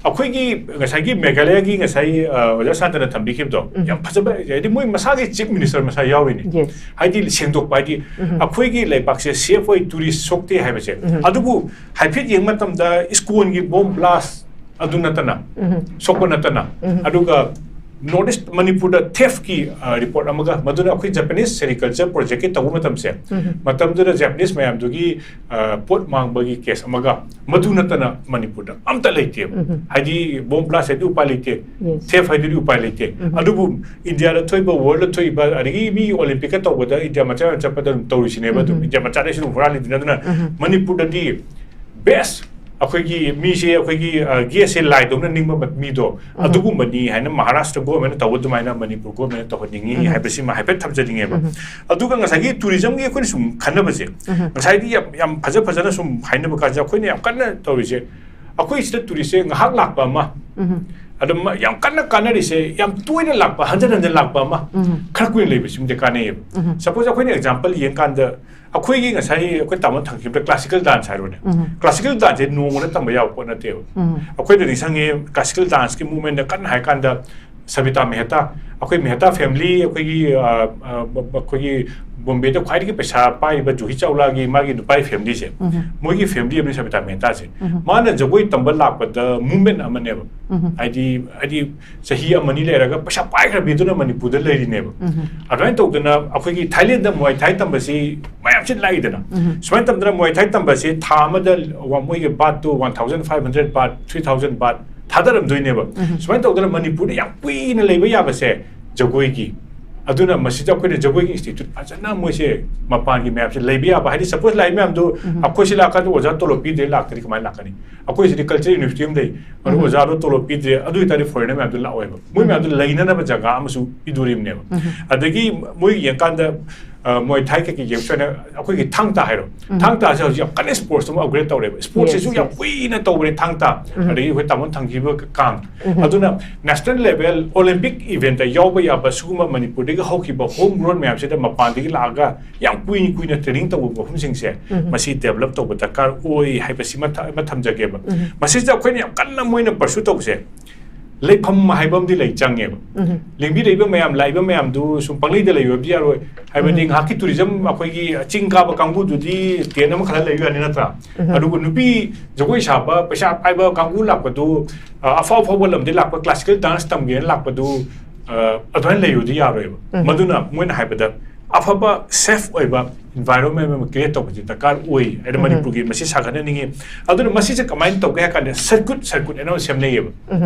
ꯑꯩꯈꯣꯏꯒꯤ ꯉꯁꯥꯏꯒꯤ ꯃꯦꯘꯥꯂꯌꯒꯤ ꯉꯁꯥꯏ, ꯑ, ꯑꯣꯖꯥ ꯁꯥꯟꯇꯅ ꯊꯝꯕꯤꯈꯤꯕꯗꯣ ꯎꯝ. ꯌꯥꯝ ꯐꯖꯕ, ꯍꯥꯏꯗꯤ ꯃꯣꯏ ꯃꯁꯥꯒꯤ ꯆꯤꯐ ꯃꯤꯅꯤꯁꯇꯔ ꯃꯁꯥ ꯌꯥꯎꯔꯤꯅꯤ꯫ Yes. ꯍꯥꯏꯗꯤ ꯁꯦꯡꯗꯣꯛꯄ, ꯍꯥꯏꯗꯤ ꯎꯝ. ꯑꯩꯈꯣꯏꯒꯤ ꯂꯩꯕꯥꯛꯁꯦ ꯁꯦꯐ ꯑꯣꯏ, ꯇꯨꯔꯤꯁ ꯁꯣꯛꯇꯦ ꯍꯥꯏꯕꯁꯦ꯫ ꯎꯝ. ꯑꯗꯨꯕꯨ ꯍꯥꯏꯐꯦꯠ ꯌꯦꯡꯕ ꯃꯇꯝꯗ ꯏꯁꯀꯣꯟꯒꯤ ꯕꯣꯝ ꯕ꯭ꯂꯥꯁ ꯑꯗꯨ ꯅꯠꯇꯅ, ꯎꯝ. ꯁꯣꯛꯄ ꯅꯠꯇꯅ, ꯎꯝ. ꯑꯗꯨꯒ ꯅꯣꯔꯠ ꯏꯁ ꯃꯅꯤꯄꯨꯔꯗ ꯊꯦꯐꯀꯤ, ꯑ, ꯔꯤꯄꯣꯔꯠ ꯑꯃꯒ, ꯃꯗꯨꯅ ꯑꯩꯈꯣꯏ ꯖꯄꯅꯤꯁ ꯁꯦꯔꯤꯀꯜꯆꯔ ꯄ꯭ꯔꯣꯖꯦꯛꯀꯤ ꯇꯧꯕ ꯃꯇꯝꯁꯦ, ꯎꯝ. ꯃꯇꯝꯗꯨꯗ ꯖꯄꯅꯤꯁ ꯃꯌꯥꯝꯗꯨꯒꯤ, ꯑ, ꯄꯣꯠ ꯃꯥꯡꯕꯒꯤ ꯀꯦꯁ ꯑꯃꯒ, ꯃꯗꯨ ꯅꯠꯇꯅ ꯃꯅꯤꯄꯨꯔꯗ ꯑꯝꯇ ꯂꯩꯇꯦꯕ꯫ ꯎꯝ. ꯍꯥꯏꯗꯤ ꯕꯣꯝ ꯕ꯭ꯂꯥꯁ ꯍꯥꯏꯗꯤ ꯎꯄꯥꯏ ꯂꯩꯇꯦ, Yes. ꯊꯦꯐ ꯍꯥꯏꯗꯨꯗꯤ ꯎꯄꯥꯏ ꯂꯩꯇꯦ꯫ ꯎꯝ. ꯎꯝ. ꯏꯟꯗꯤꯌꯥ ꯃꯆꯥꯗꯩꯁꯨ ꯑꯗꯨꯝ ꯍꯨꯔꯥꯜꯂꯤꯗꯨꯅꯤ꯫ ꯑꯗꯨꯅ ꯎꯝ. ꯃꯅꯤꯄꯨꯔꯗꯗꯤ ꯕꯦꯁ ꯑꯩꯈꯣꯏꯒꯤ ꯃꯤꯁꯦ, ꯑꯩꯈꯣꯏꯒꯤ, ꯑ, ꯒꯦꯁꯁꯦ ꯂꯥꯏꯗꯧꯅ ꯅꯤꯡꯕ ꯃ-, ꯃꯤꯗꯣ, ꯎꯝ. ꯑꯗꯨꯒꯨꯝꯕꯅꯤ ꯍꯥꯏꯅ ꯃꯍꯥꯔꯥꯁꯇ꯭ꯔ ꯒꯣꯔꯃꯦꯟꯅ ꯇꯧꯕ ꯑꯗꯨꯃꯥꯏꯅ ꯃꯅꯤꯄꯨꯔ ꯒꯣꯔꯃꯦꯟꯅ ꯇꯧꯍꯟꯅꯤꯡꯉꯤ ꯎꯝ. ꯍꯥꯏꯕꯁꯤꯃ ꯍꯥꯏꯐꯦꯠ ꯊꯝꯖꯅꯤꯡꯉꯦꯕ꯫ ꯎꯝ. ꯑꯗꯨꯒ ꯉꯁꯥꯏꯒꯤ ꯇꯨꯔꯤꯖꯝꯒꯤ ꯑꯩꯈꯣꯏꯅ ꯁꯨꯝ ꯈꯟꯅꯕꯁꯦ, ꯎꯝ. ꯉꯁꯥꯏꯗꯤ ꯌꯥꯝ, ꯌꯥꯝ ꯐꯖ ꯐꯖꯅ ꯁꯨꯝ ꯍꯥꯏꯅꯕ ꯀꯥꯟꯁꯤꯗ ꯑꯩꯈꯣꯏꯅ ꯌꯥꯝ ꯀꯟꯅ ꯇꯧꯔꯤꯁꯦ, ꯑꯩꯈꯣꯏ ꯁꯤꯗ ꯇꯨꯔꯤꯁꯁꯦ ꯉꯥꯏꯍꯥꯛ ꯂꯥꯛꯄ ꯑꯃ, ꯎꯝ. ꯑꯗꯨꯝ ꯌꯥꯝ ꯀꯟꯅ ꯀꯥꯟꯅꯔꯤꯁꯦ, ꯌꯥꯝ ꯇꯣꯏꯅ ꯂꯥꯛꯄ, ꯍꯟꯖꯟ ꯍꯟꯖꯟ ꯂꯥꯛꯄ ꯑꯃ, ꯎꯝ. ꯈꯔ ꯀꯨꯏꯅ ꯂꯩꯕꯁꯤꯃꯗꯤ ꯀꯥꯟꯅꯩꯌꯦꯕ꯫ ꯎꯝ. ꯁꯄꯣꯁ ꯑꯩꯈꯣꯏꯅ ꯑꯦꯛꯖꯥꯝꯄꯜ ꯌꯦꯡꯀꯥꯟꯗ, ꯑꯩꯈꯣꯏꯒꯤ ꯉꯁꯥꯏ ꯑꯩꯈꯣꯏ ꯇꯥꯃꯣ ꯊꯝꯈꯤꯕꯗ ꯀ꯭ꯂꯥꯁꯤꯀꯦꯜ ꯗꯥꯟꯁ ꯍꯥꯏꯔꯣꯅꯦ, ꯎꯝ. ꯀ꯭ꯂꯥꯁꯤꯀꯦꯜ ꯗꯥꯟꯁꯁꯦ ꯅꯣꯡꯃꯗ ꯇꯝꯕ ꯌꯥꯕ ꯄꯣꯠ ꯅꯠꯇꯦꯕ꯫ ꯎꯝ. ꯑꯩꯈꯣꯏꯗ ꯅꯤꯡꯁꯤꯡꯉꯤ, ꯀ꯭ꯂꯥꯁꯤꯀꯦꯜ ꯗꯥꯟꯁꯀꯤ ꯃꯨꯚꯃꯦꯟꯗ ꯀꯟꯅ ꯍꯥꯏ ꯀꯥꯟꯗ ꯁꯕꯤꯇꯥ ꯃꯦꯍꯇꯥ, ꯑꯩꯈꯣꯏ ꯃꯦꯍꯇꯥ ꯐꯦꯃꯤꯂꯤ, ꯑꯩꯈꯣꯏꯒꯤ ꯑ, ꯑ, ꯑꯩꯈꯣꯏꯒꯤ ꯕꯣꯝꯕꯦꯗ ꯈ꯭ꯋꯥꯏꯗꯒꯤ ꯄꯩꯁꯥ ꯄꯥꯏꯔꯤꯕ ꯖꯨꯍꯤ ꯆꯥꯎꯂꯥꯒꯤ ꯃꯥꯒꯤ ꯅꯨꯄꯥꯒꯤ ꯐꯦꯃꯤꯂꯤꯁꯦ, ꯃꯣꯏꯒꯤ ꯐꯦꯃꯤꯂꯤ ꯑꯃꯅꯤ ꯁꯕꯤꯇꯥ ꯃꯦꯍꯇꯥꯁꯦ꯫ ꯃꯥꯅ ꯖꯒꯣꯏ ꯇꯝꯕ ꯂꯥꯛꯄꯗ ꯃꯨꯚꯃꯦꯟ ꯑꯃꯅꯦꯕ꯫ ꯍꯥꯏꯗꯤ ꯍꯥꯏꯗꯤ ꯆꯍꯤ ꯑꯃꯅꯤ ꯂꯩꯔꯒ ꯄꯩꯁꯥ ꯄꯥꯏꯈ꯭ꯔꯕꯤꯗꯨꯅ ꯃꯅꯤꯄꯨꯔꯗ ꯂꯩꯔꯤꯅꯦꯕ꯫ ꯑꯗꯨꯃꯥꯏꯅ ꯇꯧꯗꯅ ꯑꯩꯈꯣꯏꯒꯤ ꯊꯥꯏꯂꯦꯟꯗ ꯃꯨꯋꯥꯏ ꯊꯥꯏ ꯇꯝꯕꯁꯤ ꯃꯌꯥꯝꯁꯤ ꯂꯥꯛꯏꯗꯅ꯫ ꯁꯨꯃꯥꯏꯅ ꯇꯧꯗꯅ ꯃꯨꯋꯥꯏ ꯊꯥꯏ ꯇꯝꯕꯁꯤ ꯊꯥ ꯑꯃꯗ ꯋꯥ-, ꯃꯣꯏꯒꯤ ꯕꯥꯠꯇꯨ ꯋꯥꯟ ꯊꯥꯎꯖꯟ ꯐꯥꯏꯚ ꯍꯟꯗ꯭ꯔꯦꯠ ꯕꯥꯠ, ꯊ꯭ꯔꯤ ꯊꯥꯎꯖꯟ ꯕꯥꯠ ꯊꯥꯗꯔꯝꯗꯣꯏꯅꯦꯕ꯫ ꯁꯨꯃꯥꯏꯅ ꯇꯧꯗꯅ ꯃꯅꯤꯄꯨꯔꯗ ꯌꯥꯝ ꯀꯨꯏꯅ ꯂꯩꯕ ꯌꯥꯕꯁꯦ ꯖꯒꯣꯏꯒꯤ꯫ ꯑꯗꯨꯅ ꯃꯁꯤꯗ ꯑꯩꯈꯣꯏꯅ ꯖꯒꯣꯏꯒꯤ ꯏꯟꯁꯇꯤꯇ꯭ꯌꯨꯠ ꯐꯖꯅ ꯃꯣꯏꯁꯦ ꯃꯄꯥꯟꯒꯤ ꯃꯌꯥꯝꯁꯦ ꯂꯩꯕ ꯌꯥꯕ, ꯍꯥꯏꯗꯤ ꯁꯄꯣꯁ ꯂꯥꯛꯏ ꯃꯌꯥꯝꯗꯣ ꯑꯩꯈꯣꯏ ꯁꯤ ꯂꯥꯛꯀꯥꯟꯗ ꯑꯣꯖꯥ ꯇꯣꯂꯣꯞ ꯄꯤꯗ꯭ꯔꯦ ꯂꯥꯛꯇ꯭ꯔꯗꯤ ꯀꯃꯥꯏꯅ ꯂꯥꯛꯀꯅꯤ? ꯑꯩꯈꯣꯏ ꯁꯤꯗꯤ ꯀꯜꯆꯔꯦꯜ ꯌꯨꯅꯤꯚꯔꯁꯤꯇꯤ ꯑꯃ ꯂꯩ, ꯑꯗꯣ ꯑꯣꯖꯥꯗꯣ ꯇꯣꯂꯣꯞ ꯄꯤꯗ꯭ꯔꯦ, ꯑꯗꯨ ꯑꯣꯏꯇꯥꯔꯗꯤ ꯐꯣꯔꯦꯟꯅꯔ ꯃꯌꯥꯝꯗꯣ ꯂꯥꯛꯑꯣꯏꯕ꯫ ꯃꯣꯏ ꯃꯌꯥꯝꯗꯣ ꯂꯩꯅꯅꯕ ꯖꯒꯥ ꯑꯃꯁꯨ ꯄꯤꯗꯣꯔꯤꯕꯅꯦꯕ꯫ ꯑꯗꯒꯤ ꯃꯣꯏ ꯌꯦꯡꯀꯥꯟꯗ ꯑ, ꯃꯣꯏ ꯊꯥꯏ ꯀꯩꯀꯩ ꯌꯦꯡꯕ ꯁꯨꯃꯥꯏꯅ ꯑꯩꯈꯣꯏꯒꯤ ꯊꯥꯡ ꯇꯥ ꯍꯥꯏꯔꯣ꯫ ꯊꯥꯡ ꯇꯥꯁꯦ ꯍꯧꯖꯤꯛ ꯌꯥꯝ ꯀꯟꯅ ꯏꯁꯄꯣꯔꯠꯁ ꯑꯃ ꯑꯞꯒ꯭ꯔꯦꯗ ꯇꯧꯔꯦꯕ꯫ ꯏꯁꯄꯣꯔꯠꯁꯤꯁꯨ ꯌꯥꯝ ꯀꯨꯏꯅ ꯇꯧꯕꯅꯦ ꯊꯥꯡ ꯇꯥ꯫ ꯑꯗꯒꯤ ꯑꯩꯈꯣꯏ ꯇꯥꯃꯣ ꯊꯪꯈꯤꯕ ꯀꯥꯡ꯫ ꯑꯗꯨꯅ ꯅꯦꯁꯅꯦꯜ ꯂꯦꯚꯦꯜ ꯑꯣꯂꯤꯝꯄꯤꯛ ꯏꯚꯦꯟꯇ ꯌꯥꯎꯕ ꯌꯥꯕ ꯁꯤꯒꯨꯝꯕ ꯃꯅꯤꯄꯨꯔꯗꯒꯤ ꯍꯧꯈꯤꯕ ꯍꯣꯝ ꯒ꯭ꯔꯣꯟ ꯃꯌꯥꯝꯁꯤꯗ ꯃꯄꯥꯟꯗꯒꯤ ꯂꯥꯛꯑꯒ ꯌꯥꯝ ꯀꯨꯏꯅ ꯀꯨꯏꯅ ꯇ꯭ꯔꯦꯅꯤꯡ ꯇꯧꯕ ꯃꯐꯝꯁꯤꯡꯁꯦ ꯃꯁꯤ ꯗꯦꯕꯂꯞ ꯇꯧꯕ ꯗꯔꯀꯥꯔ ꯑꯣꯏ ꯍꯥꯏꯕꯁꯤꯃ ꯊ-, ꯑꯃ ꯊꯝꯖꯒꯦꯕ꯫ ꯃꯁꯤꯗ ꯑꯩꯈꯣꯏꯅ ꯌꯥꯝ ꯀꯟꯅ ꯃꯣꯏꯅ ꯄꯔꯁꯨ ꯇꯧꯕꯁꯦ ꯂꯩꯐꯝ ꯍꯥꯏꯕ ꯑꯃꯗꯤ ꯂꯩ ꯆꯪꯉꯦꯕ꯫ ꯂꯦꯡꯕꯤꯔꯛꯏꯕ ꯃꯌꯥꯝ, ꯂꯥꯛꯏꯕ ꯃꯌꯥꯝꯗꯨ ꯁꯨꯝ ꯄꯪꯂꯩꯗ ꯂꯩꯕꯗꯤ ꯌꯥꯔꯣꯏ꯫ ꯍꯥꯏꯕꯗꯤ ꯉꯥꯏꯍꯥꯛꯀꯤ ꯇꯨꯔꯤꯖꯝ, ꯑꯩꯈꯣꯏꯒꯤ ꯆꯤꯡ ꯀꯥꯕ ꯀꯥꯡꯕꯨꯗꯨꯗꯤ ꯇꯦꯟ ꯑꯃ ꯈꯜꯂ ꯂꯩꯕ ꯌꯥꯅꯤ ꯅꯠꯇ꯭ꯔꯥ? ꯑꯗꯨꯒ ꯅꯨꯄꯤ ꯖꯒꯣꯏ ꯁꯥꯕ, ꯄꯩꯁꯥ ꯄꯥꯏꯕ ꯀꯥꯡꯕꯨ ꯂꯥꯛꯄꯗꯨ, ꯑ, ꯑꯐꯥꯎ ꯑꯐꯥꯎꯕ ꯂꯝꯗꯒꯤ ꯂꯥꯛꯄ ꯀ꯭ꯂꯥꯁꯤꯀꯦꯜ ꯗꯥꯟꯁ ꯇꯝꯒꯦꯅ ꯂꯥꯛꯄꯗꯨ, ꯑ, ꯑꯗꯨꯃꯥꯏꯅ ꯂꯩꯕꯗꯤ ꯌꯥꯔꯣꯏꯕ꯫ ꯃꯗꯨꯅ ꯃꯣꯏꯅ ꯍꯥꯏꯕꯗ ꯑꯐꯕ ꯁꯦꯐ ꯑꯣꯏꯕ ꯏꯟꯚꯥꯏꯔꯣꯟꯃꯦꯟ ꯑꯃ ꯀ꯭ꯔꯤꯌꯦꯠ ꯇꯧꯕꯁꯤ ꯗꯔꯀꯥꯔ ꯑꯣꯏ ꯍꯥꯏꯅ ꯃꯅꯤꯄꯨꯔꯒꯤ ꯃꯁꯤ ꯁꯥꯒꯠꯍꯟꯅꯤꯡꯉꯤ꯫ ꯑꯗꯨꯅ ꯃꯁꯤꯁꯦ ꯀꯃꯥꯏꯅ ꯇꯧꯒꯦ ꯍꯥꯏ ꯀꯥꯟꯗ ꯁꯔꯀ꯭ꯌꯨꯠ, ꯁꯔꯀ꯭ꯌꯨꯠ ꯍꯥꯏꯅ ꯑꯃ ꯁꯦꯝꯅꯩꯌꯦꯕ꯫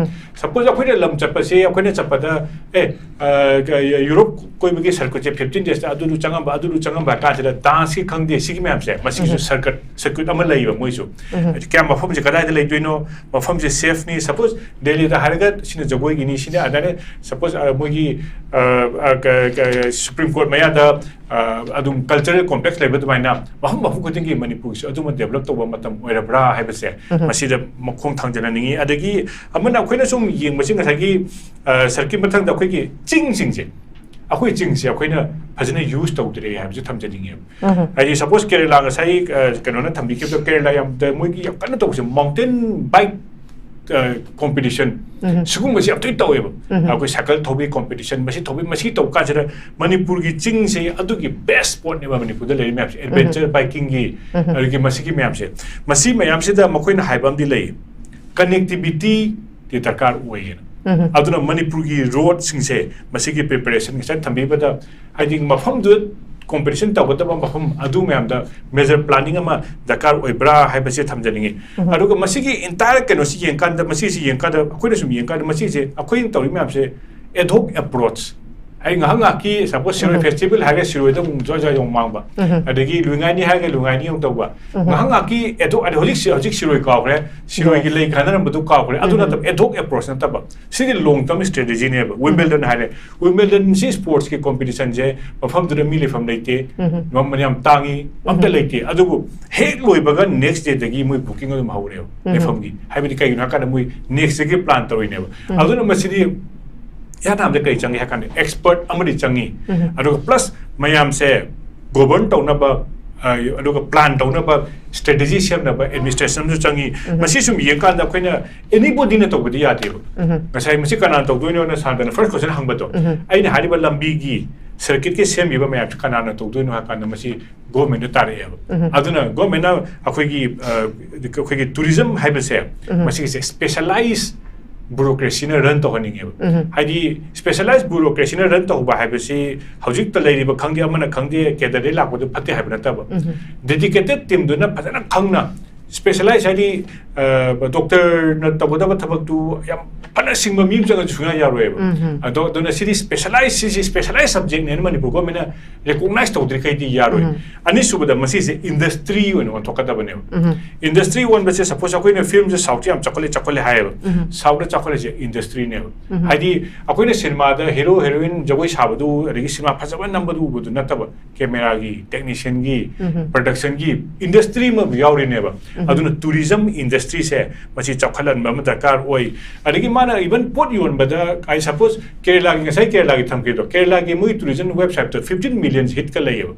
ꯁꯄꯣꯁ ꯑꯩꯈꯣꯏꯅ ꯂꯝ ꯆꯠꯄꯁꯦ, ꯑꯩꯈꯣꯏꯅ ꯆꯠꯄꯗ, ꯑꯦ, ꯑ, ꯌꯨꯔꯣꯞ ꯀꯣꯏꯕꯒꯤ ꯁꯔꯀ꯭ꯌꯨꯠꯁꯦ ꯐꯤꯐꯇꯤꯟ ꯗꯦꯖꯇ ꯑꯗꯨꯗꯨ ꯆꯪꯉꯝꯕ, ꯑꯗꯨꯗꯨ ꯆꯪꯉꯝꯕ ꯍꯥꯏ ꯀꯥꯟꯁꯤꯗ ꯗꯥꯟꯁꯀꯤ ꯈꯪꯗꯦ, ꯁꯤꯒꯤ ꯃꯌꯥꯝꯁꯦ, ꯃꯁꯤꯒꯤꯁꯨ ꯁꯔꯀ꯭ꯌꯨꯠ, ꯁꯔꯀ꯭ꯌꯨꯠ ꯑꯃ ꯂꯩꯌꯦꯕ ꯃꯣꯏꯁꯨ꯫ ꯍꯥꯏꯗꯤ ꯀꯌꯥꯝ ꯃꯐꯝꯁꯦ ꯀꯗꯥꯏꯗ ꯂꯩꯗꯣꯏꯅꯣ, ꯃꯐꯝꯁꯦ ꯁꯦꯐꯅꯤ, ꯁꯄꯣꯁ ꯗꯦꯜꯂꯤꯗ ꯍꯥꯏꯔꯒ ꯁꯤꯅ ꯖꯒꯣꯏꯒꯤꯅꯤ, ꯁꯤꯅ ꯑꯗꯥꯏꯅ, ꯁꯄꯣꯁ, ꯑ, ꯃꯣꯏꯒꯤ, ꯑ, ꯑ, ꯀ-, ꯀ-, ꯁꯨꯄ꯭ꯔꯤꯝ ꯀꯣꯔꯠ ꯃꯌꯥꯗ, ꯑ, ꯑꯗꯨꯝ ꯀꯜꯆꯔꯦꯜ ꯀꯣꯝꯄ꯭ꯂꯦꯛꯁ ꯂꯩꯕ ꯑꯗꯨꯃꯥꯏꯅ ꯃꯐꯝ, ꯃꯐꯝ ꯈꯨꯗꯤꯡꯒꯤ ꯃꯅꯤꯄꯨꯔꯒꯤꯁꯨ ꯑꯗꯨꯝꯕ ꯗꯦꯕꯂꯞ ꯇꯧꯕ ꯃꯇꯝ ꯑꯣꯏꯔꯕ꯭ꯔꯥ ꯍꯥꯏꯕꯁꯦ ꯃꯁꯤꯗ ꯃꯈꯣꯡ ꯊꯥꯡꯖꯅꯅꯤꯡꯉꯤ꯫ ꯑꯗꯒꯤ ꯑꯃꯅ ꯑꯩꯈꯣꯏꯅ ꯁꯨꯝ ꯌꯦꯡꯕꯁꯤ ꯉꯁꯥꯏꯒꯤ, ꯑ, ꯁꯔꯀ꯭ꯌꯨꯠ ꯃꯊꯪꯗ ꯑꯩꯈꯣꯏꯒꯤ ꯆꯤꯡꯁꯤꯡꯁꯦ, ꯑꯩꯈꯣꯏ ꯆꯤꯡꯁꯦ ꯑꯩꯈꯣꯏꯅ ꯐꯖꯅ ꯌꯨꯁ ꯇꯧꯗ꯭ꯔꯦ ꯍꯥꯏꯕꯁꯦ ꯊꯝꯖꯅꯤꯡꯉꯦꯕ꯫ ꯍꯥꯏꯗꯤ ꯁꯄꯣꯁ ꯀꯦꯔꯦꯂꯥ ꯉꯁꯥꯏ, ꯑ, ꯀꯩꯅꯣꯅ ꯊꯝꯕꯤꯈꯤꯕꯗꯣ, ꯀꯦꯔꯦꯂꯥ ꯌꯥꯝ, ꯃꯣꯏꯒꯤ ꯌꯥꯝ ꯀꯟꯅ ꯇꯧꯕꯁꯦ ꯃꯥꯎꯟꯇꯦꯟ ꯕꯥꯏꯛ competition, ꯁꯤꯒꯨꯝꯕꯁꯤ ꯌꯥꯝ ꯇꯣꯏꯅ ꯇꯧꯋꯦꯕ꯫ ꯑꯩꯈꯣꯏ ꯁꯥꯏꯀꯜ ꯊꯧꯕꯒꯤ competition, ꯃꯁꯤ ꯊꯧꯕꯤ, ꯃꯁꯤ ꯇꯧꯕ ꯀꯥꯟꯁꯤꯗ ꯃꯅꯤꯄꯨꯔꯒꯤ ꯆꯤꯡꯁꯦ ꯑꯗꯨꯒꯤ best spotꯅꯦꯕ ꯃꯅꯤꯄꯨꯔꯗ ꯂꯩꯔꯤ ꯃꯌꯥꯝꯁꯦ, adventure bikingꯒꯤ, ꯑꯗꯒꯤ ꯃꯁꯤꯒꯤ ꯃꯌꯥꯝꯁꯦ, ꯃꯁꯤ ꯃꯌꯥꯝꯁꯤꯗ ꯃꯈꯣꯏꯅ ꯍꯥꯏꯕ ꯑꯃꯗꯤ ꯂꯩ, connectivityꯗꯤ ꯗꯔꯀꯥꯔ ꯑꯣꯏꯌꯦꯅ꯫ ꯑꯗꯨꯅ ꯃꯅꯤꯄꯨꯔꯒꯤ roadꯁꯤꯡꯁꯦ ꯃꯁꯤꯒꯤ preparation ꯉꯁꯥꯏ ꯊꯝꯕꯤꯕꯗ, ꯍꯥꯏꯗꯤ ꯃꯐꯝꯗꯨꯗ competition ꯇꯧꯒꯗꯕ ꯃꯐꯝ ꯑꯗꯨ ꯃꯌꯥꯝꯗ major planning ꯑꯃ ꯗꯔꯀꯥꯔ ꯑꯣꯏꯕ꯭ꯔꯥ ꯍꯥꯏꯕꯁꯦ ꯊꯝꯖꯅꯤꯡꯉꯤ꯫ ꯑꯗꯨꯒ ꯃꯁꯤꯒꯤ entire ꯀꯩꯅꯣꯁꯤ ꯌꯦꯡꯀꯥꯟꯗ, ꯃꯁꯤꯁꯤ ꯌꯦꯡꯀꯥꯟꯗ, ꯑꯩꯈꯣꯏꯅ ꯁꯨꯝ ꯌꯦꯡꯀꯥꯟꯗ ꯃꯁꯤꯁꯦ ꯑꯩꯈꯣꯏꯅ ꯇꯧꯔꯤ ꯃꯌꯥꯝꯁꯦ ad hoc approach꯫ ꯑꯩ ꯉꯥꯏꯍꯥꯛ ꯉꯥꯏꯍꯥꯛꯀꯤ, suppose ꯁꯤꯔꯣꯏ festival ꯍꯥꯏꯔꯒ ꯁꯤꯔꯣꯏꯗ ꯑꯃꯨꯛ ꯖ꯭ꯋꯥꯏ ꯖ꯭ꯋꯥꯏ ꯑꯃꯨꯛ ꯃꯥꯡꯕ, ꯑꯗꯒꯤ ꯂꯨꯏꯉꯥꯏꯅꯤ ꯍꯥꯏꯔꯒ ꯂꯨꯏꯉꯥꯏꯅꯤ ꯑꯃꯨꯛ ꯇꯧꯕ, ꯉꯥꯏꯍꯥꯛ ꯉꯥꯏꯍꯥꯛꯀꯤ ad hoc, ꯑꯗ ꯍꯧꯖꯤꯛ ꯁꯤ-, ꯍꯧꯖꯤꯛ ꯁꯤꯔꯣꯏ ꯀꯥꯎꯈ꯭ꯔꯦ, ꯁꯤꯔꯣꯏꯒꯤ ꯂꯩ ꯈꯥꯅꯔꯝꯕꯗꯨ ꯀꯥꯎꯈ꯭ꯔꯦ, ꯑꯗꯨ ꯅꯠꯇꯕ, ad hoc approach ꯅꯠꯇꯕ, ꯁꯤꯗꯤ long term strategyꯅꯦꯕ꯫ Wimbledon ꯍꯥꯏꯔꯦ, Wimbledonꯁꯤ sportsꯀꯤ competitionꯁꯦ ꯃꯐꯝꯗꯨꯗ ꯃꯤ ꯂꯩꯐꯝ ꯂꯩꯇꯦ, ꯃꯃꯜ ꯌꯥꯝ ꯇꯥꯡꯉꯤ, ꯑꯝꯇ ꯂꯩꯇꯦ꯫ ꯑꯗꯨꯕꯨ ꯍꯦꯛ ꯂꯣꯏꯕꯒ next dayꯗꯒꯤ ꯃꯣꯏ booking ꯑꯗꯨꯝ ꯍꯧꯔꯦꯕ ꯂꯩꯐꯝꯒꯤ꯫ ꯍꯥꯏꯕꯗꯤ ꯀꯩꯒꯤꯅꯣ ꯍꯥꯏꯀꯥꯟꯗ ꯃꯣꯏ nextꯗꯒꯤ plan ꯇꯧꯔꯤꯅꯦꯕ꯫ ꯑꯗꯨꯅ ꯃꯁꯤꯗꯤ ꯏꯍꯥꯟ ꯍꯥꯟꯕꯗ ꯀꯔꯤ ꯆꯪꯉꯤ ꯍꯥꯏ ꯀꯥꯟꯗ expert ꯑꯃꯗꯤ ꯆꯪꯉꯤ꯫ ꯑꯗꯨꯒ plus ꯃꯌꯥꯝꯁꯦ govern ꯇꯧꯅꯕ, ꯑ, ꯑꯗꯨꯒ plan ꯇꯧꯅꯕ strategy ꯁꯦꯝꯅꯕ administration ꯑꯃꯁꯨ ꯆꯪꯉꯤ꯫ ꯃꯁꯤ ꯁꯨꯝ ꯌꯦꯡꯀꯥꯟꯗ ꯑꯩꯈꯣꯏꯅ anybodyꯅ ꯇꯧꯕꯗꯤ ꯌꯥꯗꯦꯕ꯫ ꯉꯁꯥꯏ ꯃꯁꯤ ꯀꯅꯥꯅ ꯇꯧꯗꯣꯏꯅꯣꯅ ꯁꯥꯟꯗꯅ first question ꯍꯪꯕꯗꯣ, ꯑꯩꯅ ꯍꯥꯏꯔꯤꯕ ꯂꯝꯕꯤꯒꯤ circuitꯀꯤ ꯁꯦꯝꯃꯤꯕ ꯃꯌꯥꯝꯁꯦ ꯀꯅꯥꯅ ꯇꯧꯗꯣꯏꯅꯣ ꯍꯥꯏ ꯀꯥꯟꯗ ꯃꯁꯤ governmentꯗ ꯇꯥꯔꯛꯑꯦꯕ꯫ ꯑꯗꯨꯅ governmentꯅ ꯑꯩꯈꯣꯏꯒꯤ, ꯑ, ꯑꯩꯈꯣꯏꯒꯤ tourism ꯍꯥꯏꯕꯁꯦ, ꯃꯁꯤꯒꯤꯁꯦ specialized bureaucracyꯅ run ꯇꯧꯍꯟꯅꯤꯡꯉꯦꯕ꯫ ꯍꯥꯏꯗꯤ specialized bureaucracyꯅ run ꯇꯧꯕ ꯍꯥꯏꯕꯁꯤ ꯍꯧꯖꯤꯛꯇ ꯂꯩꯔꯤꯕ ꯈꯪꯗꯦ, ꯑꯃꯅ ꯈꯪꯗꯦ, cadreꯗꯩ ꯂꯥꯛꯄꯗꯨ ꯐꯠꯇꯦ ꯍꯥꯏꯕ ꯅꯠꯇꯕ, dedicated teamꯗꯨꯅ ꯐꯖꯅ ꯈꯪꯅ, specialized ꯍꯥꯏꯗꯤ, ꯑ, doctorꯅ ꯇꯧꯒꯗꯕ ꯊꯕꯛꯇꯨ ꯌꯥꯝ ꯐꯅ ꯁꯤꯡꯕ ꯃꯤ ꯑꯃ ꯆꯪꯉꯁꯨ ꯁꯨꯡꯌꯥ ꯌꯥꯔꯣꯏꯕ꯫ ꯑꯗꯣ, ꯑꯗꯨꯅ ꯁꯤꯗꯤ specialized, ꯁꯤꯁꯤ specialized subjectꯅꯦꯅ ꯃꯅꯤꯄꯨꯔ governmentꯅ recognize ꯇꯧꯗ꯭ꯔꯤꯈꯩꯗꯤ ꯌꯥꯔꯣꯏ꯫ ꯑꯅꯤꯁꯨꯕꯗ, ꯃꯁꯤꯁꯦ industry ꯑꯣꯏꯅ ꯑꯣꯟꯊꯣꯛꯀꯗꯕꯅꯦꯕ꯫ Industry ꯑꯣꯟꯕꯁꯦ, suppose ꯑꯩꯈꯣꯏꯅ filmꯁꯦ Southꯁꯦ ꯌꯥꯝ ꯆꯥꯎꯈꯠꯂꯦ, ꯆꯥꯎꯈꯠꯂꯦ ꯍꯥꯏꯌꯦꯕ꯫ Southꯇ ꯆꯥꯎꯈꯠꯂꯤꯁꯦ industryꯅꯦꯕ꯫ ꯍꯥꯏꯗꯤ ꯑꯩꯈꯣꯏꯅ ꯁꯤꯅꯦꯃꯥꯗ hero heroine ꯖꯒꯣꯏ ꯁꯥꯕꯗꯨ, ꯑꯗꯒꯤ ꯁꯤꯅꯦꯃꯥ ꯐꯖꯕ ꯅꯝꯕꯗꯨ ꯎꯕꯗꯨ ꯅꯠꯇꯕ, cameraꯒꯤ, technicianꯒꯤ, productionꯒꯤ industry ꯑꯃ ꯌꯥꯎꯔꯤꯅꯦꯕ꯫ ꯑꯗꯨꯅ ꯇꯨꯔꯤꯖꯝ ꯏꯟꯗꯁꯇ꯭ꯔꯤꯁꯦ ꯃꯁꯤ ꯆꯥꯎꯈꯠꯍꯟꯕ ꯑꯃ ꯗꯔꯀꯥꯔ ꯑꯣꯏ꯫ ꯑꯗꯒꯤ ꯃꯥꯅ ꯏꯚꯟ ꯄꯣꯠ ꯌꯣꯟꯕꯗ, ꯑꯩ ꯁꯄꯣꯁ ꯀꯦꯔꯦꯂꯥꯒꯤ, ꯉꯁꯥꯏ ꯀꯦꯔꯦꯂꯥꯒꯤ ꯊꯝꯈꯤꯕꯗꯣ, ꯀꯦꯔꯦꯂꯥꯒꯤ ꯃꯣꯏ ꯇꯨꯔꯤꯖꯝ ꯋꯦꯕꯁꯥꯏꯠꯇ ꯐꯤꯐꯇꯤꯟ ꯃꯤꯂꯤꯌꯟ ꯍꯤꯠꯀ ꯂꯩꯌꯦꯕ꯫